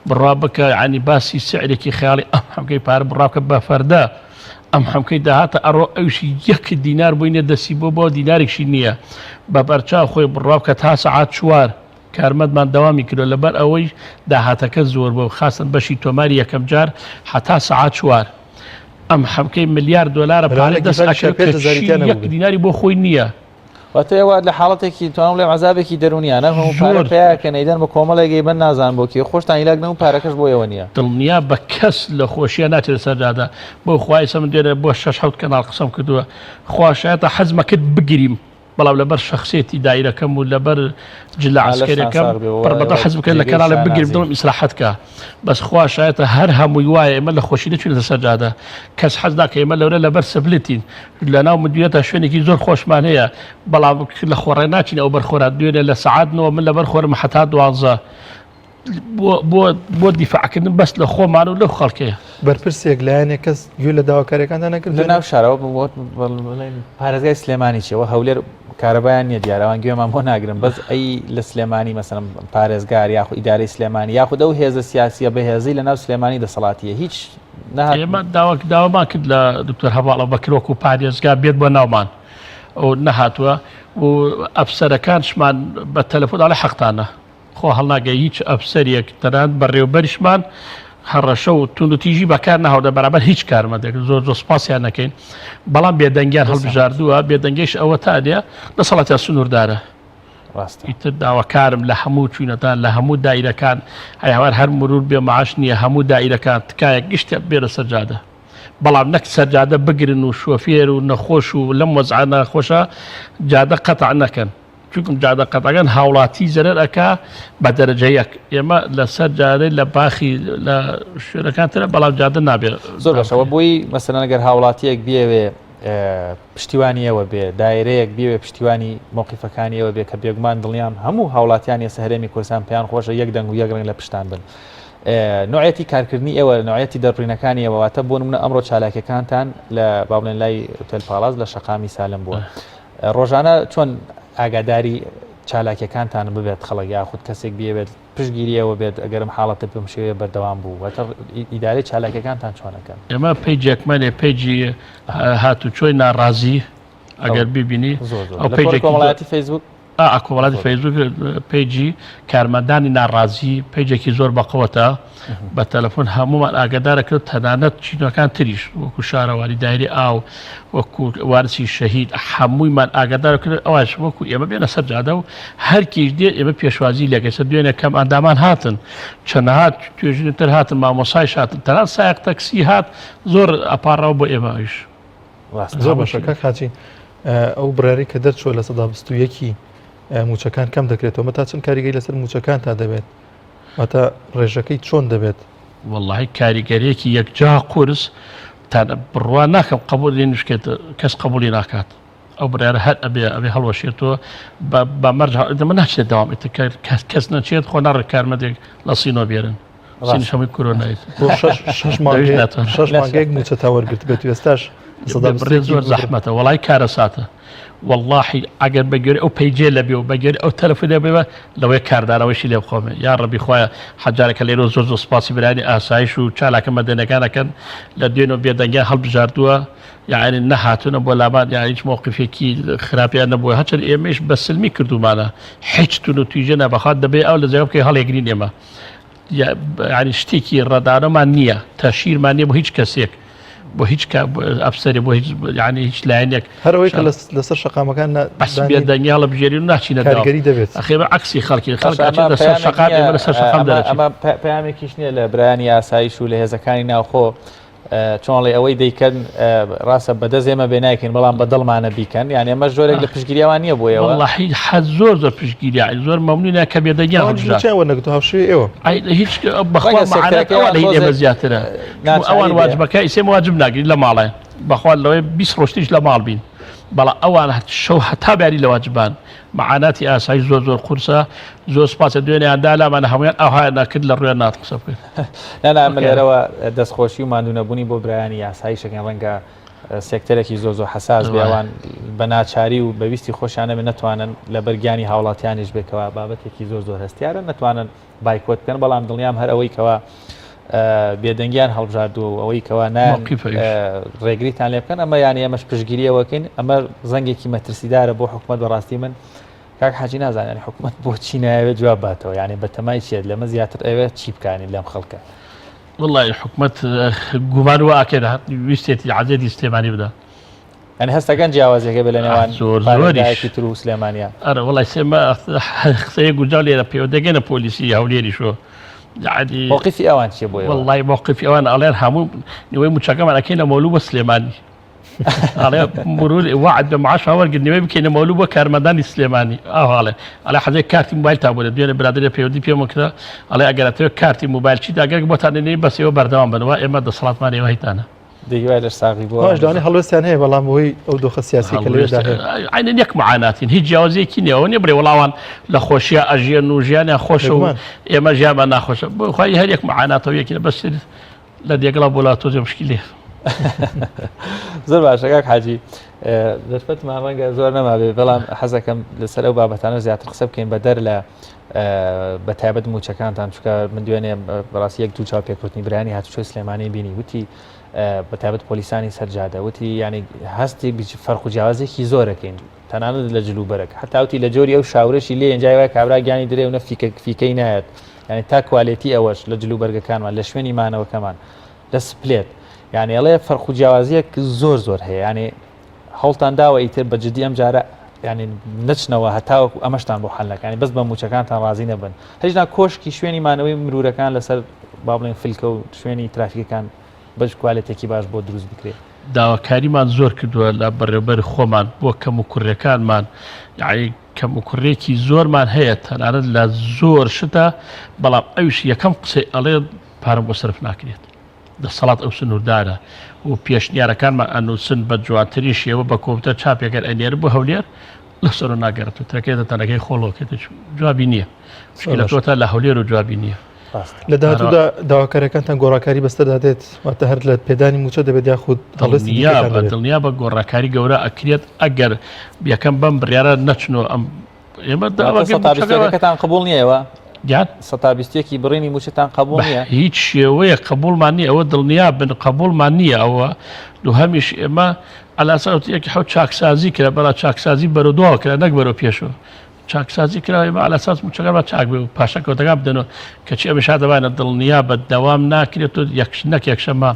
بڕوا بکە ینی باسی سعرێکی خەیاڵی ئەم حەمکەی پارە بڕوا بکە بە فەردە ئەم حەمکەی داهاتە ئەڕۆ ئەوشی یەک دینار بۆی نیە دەستی بۆ بۆ دینارێکشی نییە بە بەرچاو خۆی بڕوا بکە تا سەعات چوار کارمەندمان دەوامی کردوە لەبەر ئەوەی داهاتەکە زۆر بوە خاسەن بەشی تۆماری یەکەم جار هەتا سەعات چوار ئەم حەمکەی ملیار دۆلارە پارەی دەست ئەکەوێت کە چی یەک دیناری بۆ خۆی نییە. واتە ئێوە لە حاڵەتێکی توانم بڵێم عەزابێکی دەروونیانە هەموو پارە زۆر. پەیا کەن ئەیدەن بە کۆمەڵێک ئەیبەن نازانن بۆ کێ خۆشتان هیلاک نەبوون پارەکەش بۆ ئێوە نییە. دڵنیا بە کەس لە خۆشیا ناچێتە سەر جادە بۆ خوا ئێستا من دوێنێ بۆ شەش حەوت کەناڵ قسەم کردووە خوا شایەتە حەزمە کرد بگریم بەڵام لەبەر شەخسیەتی دایرەکەم و لەبەر جلە عەسکەریەکەم پڕ بەدڵ حەز بکەن لە کەناڵێ بگرم دڵم ئیسراحەت کا بەس خوا شایەتە هەر هەمووی وایە ئێمە لە خۆشی نەچوینەتە سەر جادە کەس حەز ناکە ئێمە لەورە لەبەر سپلتین لەناو مدیرەتە شوێنێکی زۆر خۆشمان هەیە بەڵام لە خۆڕێ ناچین ئەو بەرخۆرا دوێنێ لە سەعات نۆ من لەبەر خۆرم هەتا دوانزە بۆ بۆ بۆ دیفاعکردن بەس لە خۆمان و لەو خەڵکەیە. بەرپرسێک لایەنێک کەس گوێ لە داواکاریەکانتان نەکرد لە ناو شارەوە بڵێن پارێزگای سلێمانی چیەوە هەولێر کارەبایان نییە دیارەوان گوێمان بۆ ناگرن بەس ئەی لە سلێمانی مەسەلەن پارێزگار یاخود ئیدارەی سلێمانی یاخود ئەو هێزە سیاسیە بەهێزەی لە ناو سلێمانی دەسەڵاتیە هیچ نەهات ئێمە داوا داوامان کرد لە دکتۆر هەڤاڵ ئەبوبەکر وەکو پارێزگا بێت بۆ ناومان و نەهاتووە و ئەفسەرەکانشمان بە تەلەفۆن ئەڵێ حەقتانە خۆ هەڵناگەی هیچ ئەفسەرێک تەنانەت بەڕێوبەریشمان هەڕەشە و توندوتیژی بەکار نەهاوردە بەرامبەر هیچ کارمەندێک زۆر زۆر سپاسیان نەکەین بەڵام بێدەنگیان هەڵبژاردووە بێدەنگیش ئەوە تا دێ دەسەڵاتیان سنووردارە ڕاستە ئیتر داواکارم لە هەموو چوینەتان لە هەموو دایرەکان هەیاوار هەر مرور بێ معاش نییە هەموو دایرەکان تکایە گشتە بێنە سەر جادە بەڵام نەک سەرجادە بگرن و شۆفێر و نەخۆش و لەم وەزعە ناخۆشە جادە قەتع نەکەن چونکم جادە قەتعەکان هاوڵاتی زەرەر ئەکا بە دەرەجە یەک ئێمە لەسەر جادەی لە باخی لە شوێنەکان ترە بەڵام جادە نابێ زۆر باشەوە بۆی مەسەلەن گەر هاوڵاتیەک بیەوێ. پشتیوانی ئێوە بێ، دایرەیەک بیەوێ پشتیوانی مەوقیفەکانی ئێوە بێ کە بێگومان دڵنیام هەموو هاوڵاتیانی ئێستا هەرێمی کوردستان پێیان خۆشە یەک دەنگ و یەک ڕەنگ لە پشتان بن. نوعیەتی کارکردنی ئێوە، نوعیەتی دەربڕینەکانی ئێوە، واتە بۆ نمونە ئەمڕۆ چالاکیەکانتان لە با بڵێن لای ئوتێل پاڵاس لە شەقامی سالم بووە. ڕۆژانە چۆن ئاگاداری چالاکیەکانتان ببێت خەڵک یاخود کەسێک بیەوێت پشتگیری ئێوە بێت ئەگەر ئەم حاڵەتە بەم شێوەیە بەردەوام بوو واتە ئیدارەی چالاکیەکانتان چۆن ئەکەن؟ ئێمە page ێکمان هەیە page ی هاتوچۆی ناڕازی ئەگەر ببینی ئەو page ێکی کۆمەڵایەتی فەیسبوک ئا کۆمەڵاتی فەیسبوک page ی کارمەندانی ناڕازی page ێکی زۆر بەقوەتە بە تەلەفۆن هەمومان ئاگادارە کرد تەنانەت چینەکان تریش وەکو شارەوانی دایری ئاو وەکو وارسی شەهید هەموویمان ئاگادار کرد ئەوانش وەکو ئێمە بێنە سەر جادە و هەرکیش دێت ئێمە پێشوازی لەکەین سەر دوێنێ کەم ئەندامان هاتن چەنەها توێژینە تر هاتن مامۆسایش هاتن تەنان سایەق تەکسی هات زۆر ئەپاڕاو بۆ ئێمە ئەویش. زۆر باشە کاک حاجی ئەو بڕیارەی کە دەرچووە 21% موچەکان کەم دەکرێتەوە مە تا چەند کاریگەری لەسەر موچەکان تا دەبێت واتە ڕێژەکەی چۆن دەبێت؟ وەڵاهی کاریگەریەکی یەکجا قورس تا بڕوا ناکەم قبولی نشکێت کەس قبولی ناکات ئەو بڕیارە هەر ئەبێ ئەبێ هەڵوەشێتەوە بە مەرج دەمە ناچێت داوام ئیتر کەس کەس نەچێت خۆ ناڕێت کارمەندێک لە سینۆ بێرن سینش هەمووی کۆرۆنایت بۆ شەش مانگێک موچە تا وەرگرت بێت ئێستاش بڕێ زۆر زەحمەتە وەڵای کارەساتە وەڵاحی ئەگەر بە گوێرەی ئەو page ێ لە بێ و بە گوێرەی ئەو تەلەفونە بێ لەوەیە کاردانەوەیشی لێ بخۆمێ یا ڕەبی خوایە حەجارەکە لێرەوە زۆر زۆر سپاسی برایانی ئاسایش و چالاکە مەدەنیەکان ئەکەن لە دوێنەوە بێدەنگیان هەڵبژاردووە یعنی نەهاتوونە بۆ لامان یان هیچ مەوقفێکی خراپیان نەبووە هەرچەند ئێمەیش بە سلمی کردوومانە هیچ تون و تویژە نابەخوات دەبێ ئەو لە جێگا بکەی هەڵێگرین ئێمە یانی شتێکی ڕەدانەمان نییە تەشیرمان نییە بۆ هیچ کەسێک بۆ هیچ ئەفسەرێ بۆ هیچ یانی هیچ لایەنێک هەرەوەی کە لەسەر شەقامەکان بەس بێدەنگی هەڵبژێری و ناچینە کاریگەری دەبێت ئەخێ بە عەکسی خەڵکی خەڵک ئەچێتە سەر شەقام ئێمە لەسەر شەقام دەرەچین ئەمە پەیامێکیش نییە لە برایانی ئاسایش و لە هێزەکانی ناوخۆ چۆن ئەڵێ ئەوەی دەیکەن ڕاستە بەدەست ئێمە بێ نایکەین بەڵام بە دڵمانە بیکەن یان ئێمەش جۆرێک لە پشتگیری ئەوان نییە بۆ ئێوە وەڵاهی حەز زۆر زۆر پشتگیری یانی زۆر مەمنونە کە بێدەنگیان ئەوانیش هەڵبژارد مووچەیان وەرنەگرتووە هاوشێوەی ئێوە ئەی هیچ بەخوا ڕەنگە مەعانات سێکتەرەکەی ئەوان ئەوان لە هی ئێمە تۆزێک زیاترە چون ناچاری ئەوان بێ واجبەکە ئیسێ ئێمە واجب ناگرین لە ماڵێ بەخوا لەوەی 20 ڕۆژتریش لە ماڵ بین بەڵام ئەوان شەو هەتا بەیانی لە واجبان مەعاناتی ئاسایش زۆر زۆر قورسە زۆر سوپاسە دوێنێیان دا لامان هەموویان ئاوهایان ناکرد لە ڕویان نات قسە بکەن نا نا من لێرەوە دەستخۆشی و ماندوونەبوونی بۆ برایانی یاساییشەکەن ڕەنگە سێکتەرێکی زۆر زۆر حەساس بێ ئەوان بە ناچاری و بە ویستی خۆشیان نەبێ نەتوانن لەبەر گیانی هاوڵاتیانیش بێ کەوا بابەتێکی زۆر زۆر هەستیارە نەتوانن بایکۆت بکەن بەڵام دڵنیام هەر ئەوەی کەوا بێدەنگیان هەڵبژاردووە و ئەوەی کەوا نایان ڕێگریتان لێ بکەن ئەمە یانی ئێمەش پشتگیریەوەکەین ئەمە زەنگێکی مەترسیدارە بۆ حکومەت بەڕاستی من کاک حاجی نازانم یانی حکومەت بۆچی نایەوێت جواب باتەوە یانی بەتەمای چیە لەمە زیاتر ئەوێت چی بکانی لەم خەڵکە. وەڵای حکومەت گومان وا ئەکەین ویستێتی عەزێتی سلێمانی بدا. یانی هەستەکەن جیاوازیەکە بێ لە نێوان زۆر زۆریش پارێزگایەکی تر و سلێمانیا. ئەرە وەڵای سێمە قسەیە گونجاو لێرە پێوە دەگەنە پۆلیسی هەولێریشۆ یعنی مەوقیفی ئەوان چیە بۆ ئێوە؟ وەڵای مەوقیفی ئەوان ئەڵێن هەموو نیوەی موچەکەمان ئەکەینە مەولوو بۆ سلێمانی. ئەڵێ مرور وعد بە معاش وەرگر نیوەی بکەینە مەولوو بۆ کارمەندانی سلێمانی ئاوا ئەڵێ ئەڵێ حەزێک کارتی موبایلتان بۆ دێت دوێنێ برادەرێ پەیوەندی پێمە کرا ئەڵێ ئەگەر ئەتەوێت کارتی موبایل چی داگەرێک بۆتان دێنین بەس ئێوە بەردەوام بن وا ئێمە دەسەڵاتمان ئێوە هیتانە دەی هیوای لەش ساغی بۆ ئەوانش لەوانەیە هەڵوێستیان هەیە بەڵام بەهۆی ئەو دۆخە سیاسی کە لەوێدا هەیە عەینەن یەک معاناتین هیچ جیاوازیەکی نییە ئەوە نییە بڵێ وەڵا ئەوان لە خۆشیا ئەژیەن و ژیانیان خۆشە و بێگومان ئێمە ژیانمان ناخۆشە بۆ خی هەر یەک معاناتەوە یەکی بەس لە دێگڵە بۆ لا تۆزێ مشکیلەیە. زۆر باشە کاک حاجی دەرفەتمان ڕەنگە زۆر نەمابێ بەڵام حەزەکەم لەسەر ئەو بابەتانە زیاتر قسە بکەین بە دەر لە بە تایبەت موچەکانتان چکە من دوێنێ بەڕاستی یەک دوو چاو پێکوتنی برانی هاتوچۆی سلێمانی بینی وتی بە تایبەت پۆلیسانی سەرجادە وتی ینی هەستی فەرق و جیاوازێکی زۆرەکەین تەنانەت لە جلوبەرگ هەتا وتی لە جۆری ئەو شاورەشی لێ جای وای کابرا گیانی درێ و نە فیکە فیکەی نایەت یعنی تا quality ئەوەش لە جلوبەرگەکانمان لە شوێنی مانەوەکەمان لە سپلێت یعنی ئەڵێ فەرق و جیاوازیەک زۆر زۆر هەیە یعنی هەوڵتان داوە ئیتر بە جدی ئەم جارە یعنی نەچنەوە هەتاوەکو ئەمەشتان بۆ حل نەکانی بەس بە موچەکانتان ڕازی نەبن هەشنا کۆشکی شوێنی مانەوەی مرورەکان لەسەر با بڵێن فلکە و شوێنی ترافیکەکان بەش کوالێتێکی باش بۆ دروست بکرێت. داواکاریمان زۆر کردووە لە بەڕێوبەری خۆمان بۆ کەموکوڕیەکانمان یەعنی کەموکوڕیەکی زۆرمان هەیە تەنانەت لە زۆر شتە بەڵام ئەویش یەکەم قسەی ئەڵێ پارەم بۆ سەرف ناکرێت. دەسەڵات ئەو سنووردارە و پێشنیارەکانمان ئەنووسن بە جوانترین شێوە بە کۆمپیوتەر چاپێکەر ئەنێرن بۆ هەولێر لەسەر و ناگەڕێت و ترەکەی تەنەکەی خۆڵۆکێت جوابی نییە مشکلە تۆ لە هەولێر و جوابی نییە. لە داهاتوودا داواکاریەکانتان گۆڕاکاری بەسەردا دێت واتە هەر لە پێدانی موچە دەبێت یاخود دڵنیا بە گۆڕاکاری گەورە ئەکرێت ئەگەر یەکەم بەم بڕیارە نەچنەوە ئەم ئێمە داواکەتان قبول نییەوە گیان سەتابیستێکی بڕینی موچەتان قبول نییە هیچ شێوەیە قبولمان نییە ئەوە دڵنیا بن قبولمان نییە ئەوە دووهەمیش ئێمە ئەلاسەوتیەکی حەوت چاکسازی کرا بەڵا چاکسازی بەرەو دواوە کرا نەک بەرەو پێشەوە چاکسازی کرا ئێمە عەلەساس موچەکان با چاک بێ و پاشەکەوتەکان بدەنەوە کەچی ئەمەش هاتەبانە دڵنیا بە دەوام ناکرێت و یەک نەک یەکشەمە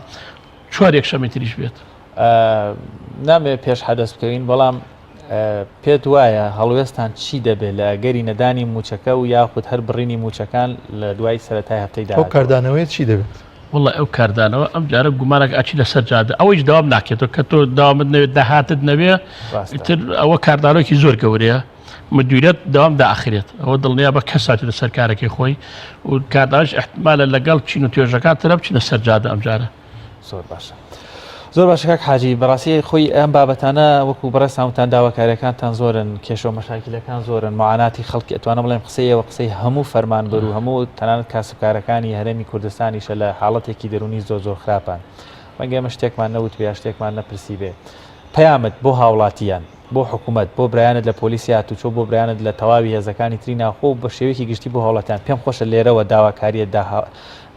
چوار یەکشەمی تریش بێت. نامەوێت پێش حەدەس بکەوین بەڵام پێت وایە هەڵوێستان چی دەبێت لە ئەگەری نەدانی موچەکە و یاخود هەر بڕینی موچەکان لە دوای سەرەتای هەفتەی ئەو کاردانەوەیە چی دەبێت؟ وەڵا ئەو کاردانەوە ئەم جارە گومانێک ئەچی لەسەر جادە ئەوەیش دەوام ناکرێتەوە کە تۆ داوامت نەوێت داهاتت نەوێ ئیتر ئەوە کاردانەوەکی زۆر گەورەیە مدیرەت دەوام داخرێت ئەوە دڵنیا بە کەس هاتێتە سەر کارەکەی خۆی و کاردانەوەش احتمالە لەگەڵ چین و توێژەکان ترە بچینە سەر جادە ئەم جارە. زۆر باشە. زۆر باشە کاک حاجی بەڕاستی خۆی ئەم بابەتانە وەکو بەڕێزتان وتان داواکاریەکانتان زۆرن کێشە و مەشاکیلەکان زۆرن معاناتی خەڵکی ئەتوانم بڵێم قسەی ئێوە قسەی هەموو فەرمانبەر و هەموو تەنانەت کاسبکارەکانی هەرێمی کوردستانیشە لە حاڵەتێکی دەروونی زۆر زۆر خراپان ڕەنگە ئێمە شتێکمان نەوتبێ یا شتێکمان نەپرسیبێ پەیامت بۆ هاوڵاتیان بۆ حکومەت، بۆ برایانت لە پۆلیسی هاتوچۆ، بۆ برایانت لە تەواوی هێزەکانی تری ناوخۆ و بە شێوەیەکی گشتی بۆ هاوڵاتیان، پێم خۆشە لێرەوە داواکارییە داها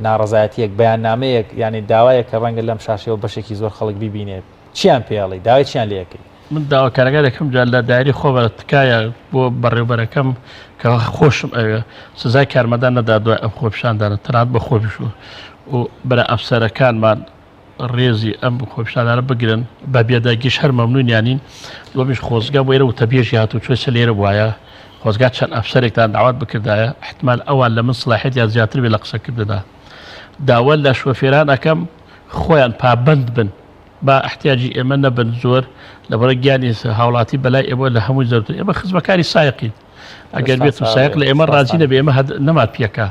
ناڕەزایەتییەک، بەیاننامەیەک، یانی داوایەک کە ڕەنگە لەم شاشەیەوە بەشێکی زۆر خەڵک بیبینێ، چیان پێ ئەڵێی؟ داوای چیان لێ ئەکەی؟ من داواکارەکان یەکەم جار لە دایری خۆمە تکایە بۆ بەڕێوبەرەکەم کە خۆشم ئەوێ سزای کارمەندان نەدا دوای ئەم خۆپیشاندانە تەنانەت بە خۆمیش و و برا ئەفسەرەکانمان ڕێزی ئەم خۆپیشاندانە بگرن بە بێدەنگیش هەر مەمنونیانین دووەمیش خۆزگە بۆ ئێرە وتەبێژی هاتوچۆی سەر لێرە بوایە خۆزگا چەند ئەفسەرێکتان داوات بکردایە احتمال ئەوان لە من سڵاحیەتیان زیاتر بێ لە قسەکردنا داوا لە شۆفێران ئەکەم خۆیان پابەند بن با احتیاجی ئێمە نەبن زۆر لەبەرە گیانی هاوڵاتی بەلای ئێمە لە هەمووی زۆرتر ئێمە خزمەکاری سایقین ئەگەر بێت و سایق لە ئێمە ڕازی نەبێ ئێمە نەمات پێکا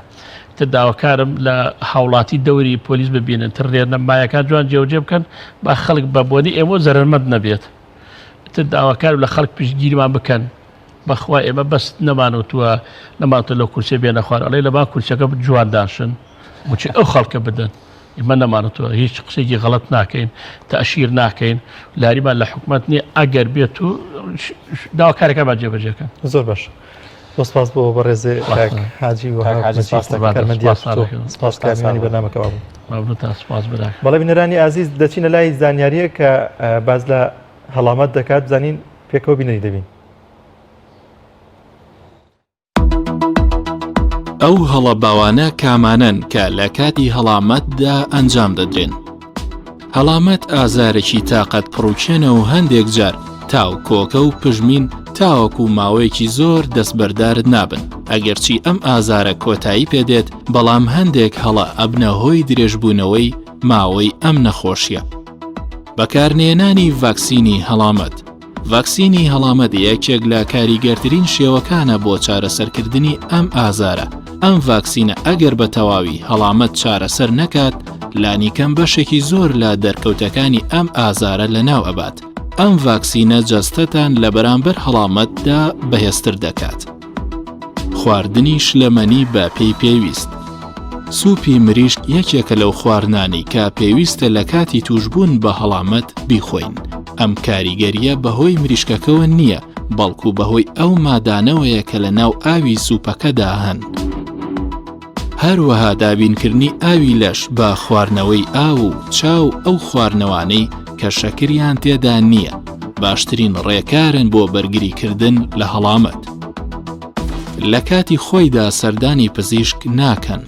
تر داواکارم لە هاوڵاتی دەوری پۆلیس ببینن تر ڕێنمایەکان جوان جێوجێ بکەن با خەڵک بە بۆنی ئێمە زەرەرمەند نەبێت تر داواکارم لە خەڵک پشتگیریمان بکەن بەخوا ئێمە بەس نەمانوتووە نەمانتە لەو کورسیە بێنە خوار ئەڵێ لەبان کورسەکە جوان داشن موچەی ئەو خەڵکە بدەن ئێمە نەمانەتەوە هیچ قسەیەکی غەڵەت ناکەین تەشیر ناکەین لاریمان لە حکومەت نییە ئەگەر بێت و داواکارەکەمان جێبەجێکەن زۆر باش سپاس بۆ بەڕێز کاک حاجی و کارمەندی سپاس کە میوانی بەرنامەکە بوو مەمنونتان سپاس براکەم بەڵێ بینەرانی ئازیز دەچینە لای زانیارییە کە باس لە هەڵامەت دەکات بزانین پێکەوە بینەری دەبین. ئەو هەڵە باوانە کامانەن کە لە کاتی هەڵامەتدا ئەنجام دەدرێن؟ هەڵامەت ئازارێکی تاقەت پڕوکێنە و هەندێک جار تا و کۆکە و پژمین تاوەکو ماوەیەکی زۆر دەستبەردارت نابن، ئەگەرچی ئەم ئازارە کۆتایی پێدێت بەڵام هەندێک هەڵە ئەبنە هۆی درێژبوونەوەی ماوەی ئەم نەخۆشیە. بەکارنێنانی ڤاکسینی هەڵامەت ڤاکسینی هەڵامەت یەکێک لە کاریگەرترین شێوەکانە بۆ چارەسەرکردنی ئەم ئازارە، ئەم ڤاکسینە ئەگەر بە تەواوی هەڵامەت چارەسەر نەکات، لانیکەم بەشێکی زۆر لە دەرکەوتەکانی ئەم ئازارە لەناو ئەبات. ئەم ڤاکسینە جەستەتان لە بەرامبەر هەڵامەتدا بەهێزتر دەکات. خواردنی شلەمەنی بە پێی پێویست. سوپی مریشک یەکێکە لەو خواردنانەی کە پێویستە لە کاتی تووشبوون بە هەڵامەت بیخۆین. ئەم کاریگەرییە بەهۆی مریشکەکەوە نییە، بەڵکو بەهۆی ئەو مادانەوەیە کە لە ناو ئاوی سوپەکەدا هەن. هەروەها دابینکردنی ئاوی لەش بە خواردنەوەی ئاو و چا و ئەو خواردنەوانەی کە شەکریان تێدا نییە، باشترین ڕێکارن بۆ بەرگریکردن لە هەڵامەت. لە کاتی خۆیدا سەردانی پزیشک ناکەن.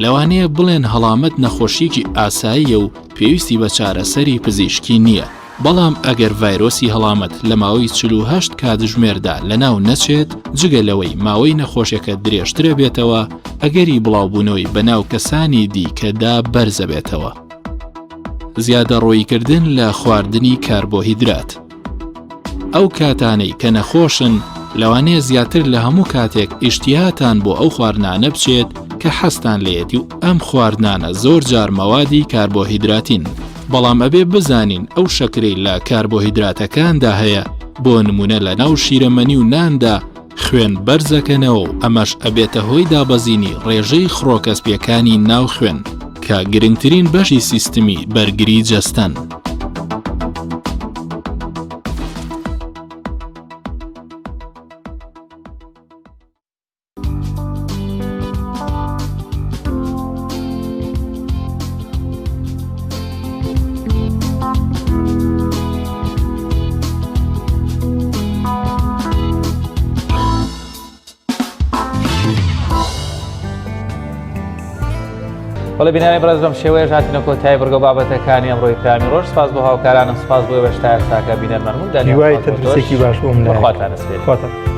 لەوانەیە بڵێن هەڵامەت نەخۆشییەکی ئاساییە و پێویستی بە چارەسەری پزیشکی نییە، بەڵام ئەگەر ڤایرۆسی هەڵامەت لە ماوەی 48 کاتژمێردا لەناو نەچێت، جگە لەوەی ماوەی نەخۆشیەکە درێژترەبێتەوە، ئەگەری بڵاوبوونەوەی بەناو کەسانی دیکەدا بەرزەبێتەوە. زیادەڕۆییکردن لە خواردنی کاربۆهیدرات. ئەو کاتانەی کە نەخۆشن، لەوانەیە زیاتر لە هەموو کاتێک ئیشتیهاتان بۆ ئەو خواردنانە بچێت کە. کە حەزتان لێیەتی و ئەم خواردنانە زۆر جار مەوادی کاربۆهیدراتین، بەڵام ئەبێ بزانین ئەو شەکرەی لە کاربۆهیدراتەکاندا هەیە بۆ نمونە لە ناو شیرەمەنی و ناندا خوێن بەرزەکەنەوە و ئەمەش ئەبێتە هۆی دابەزینی ڕێژەی خڕۆکە سپیەکانی ناو خوێن کە گرنگترین بەشی سیستمی بەرگری جەستەن. بەڵێ بینەرانی بەڕێز بەم شێوەیەش هاتینە کۆتایی بڕگە و بابەتەکانی ئەمڕۆی پەیامی ڕۆژ سپاس بۆ هاوکارانم سپاس بۆ ئێوەش تا ئێستاکە بینەرمان بوون دانیال هیوای سپاس بۆ تۆش. تەندروستیەکی باش بۆ من بەخواتان ئەسپێرین. خواتان.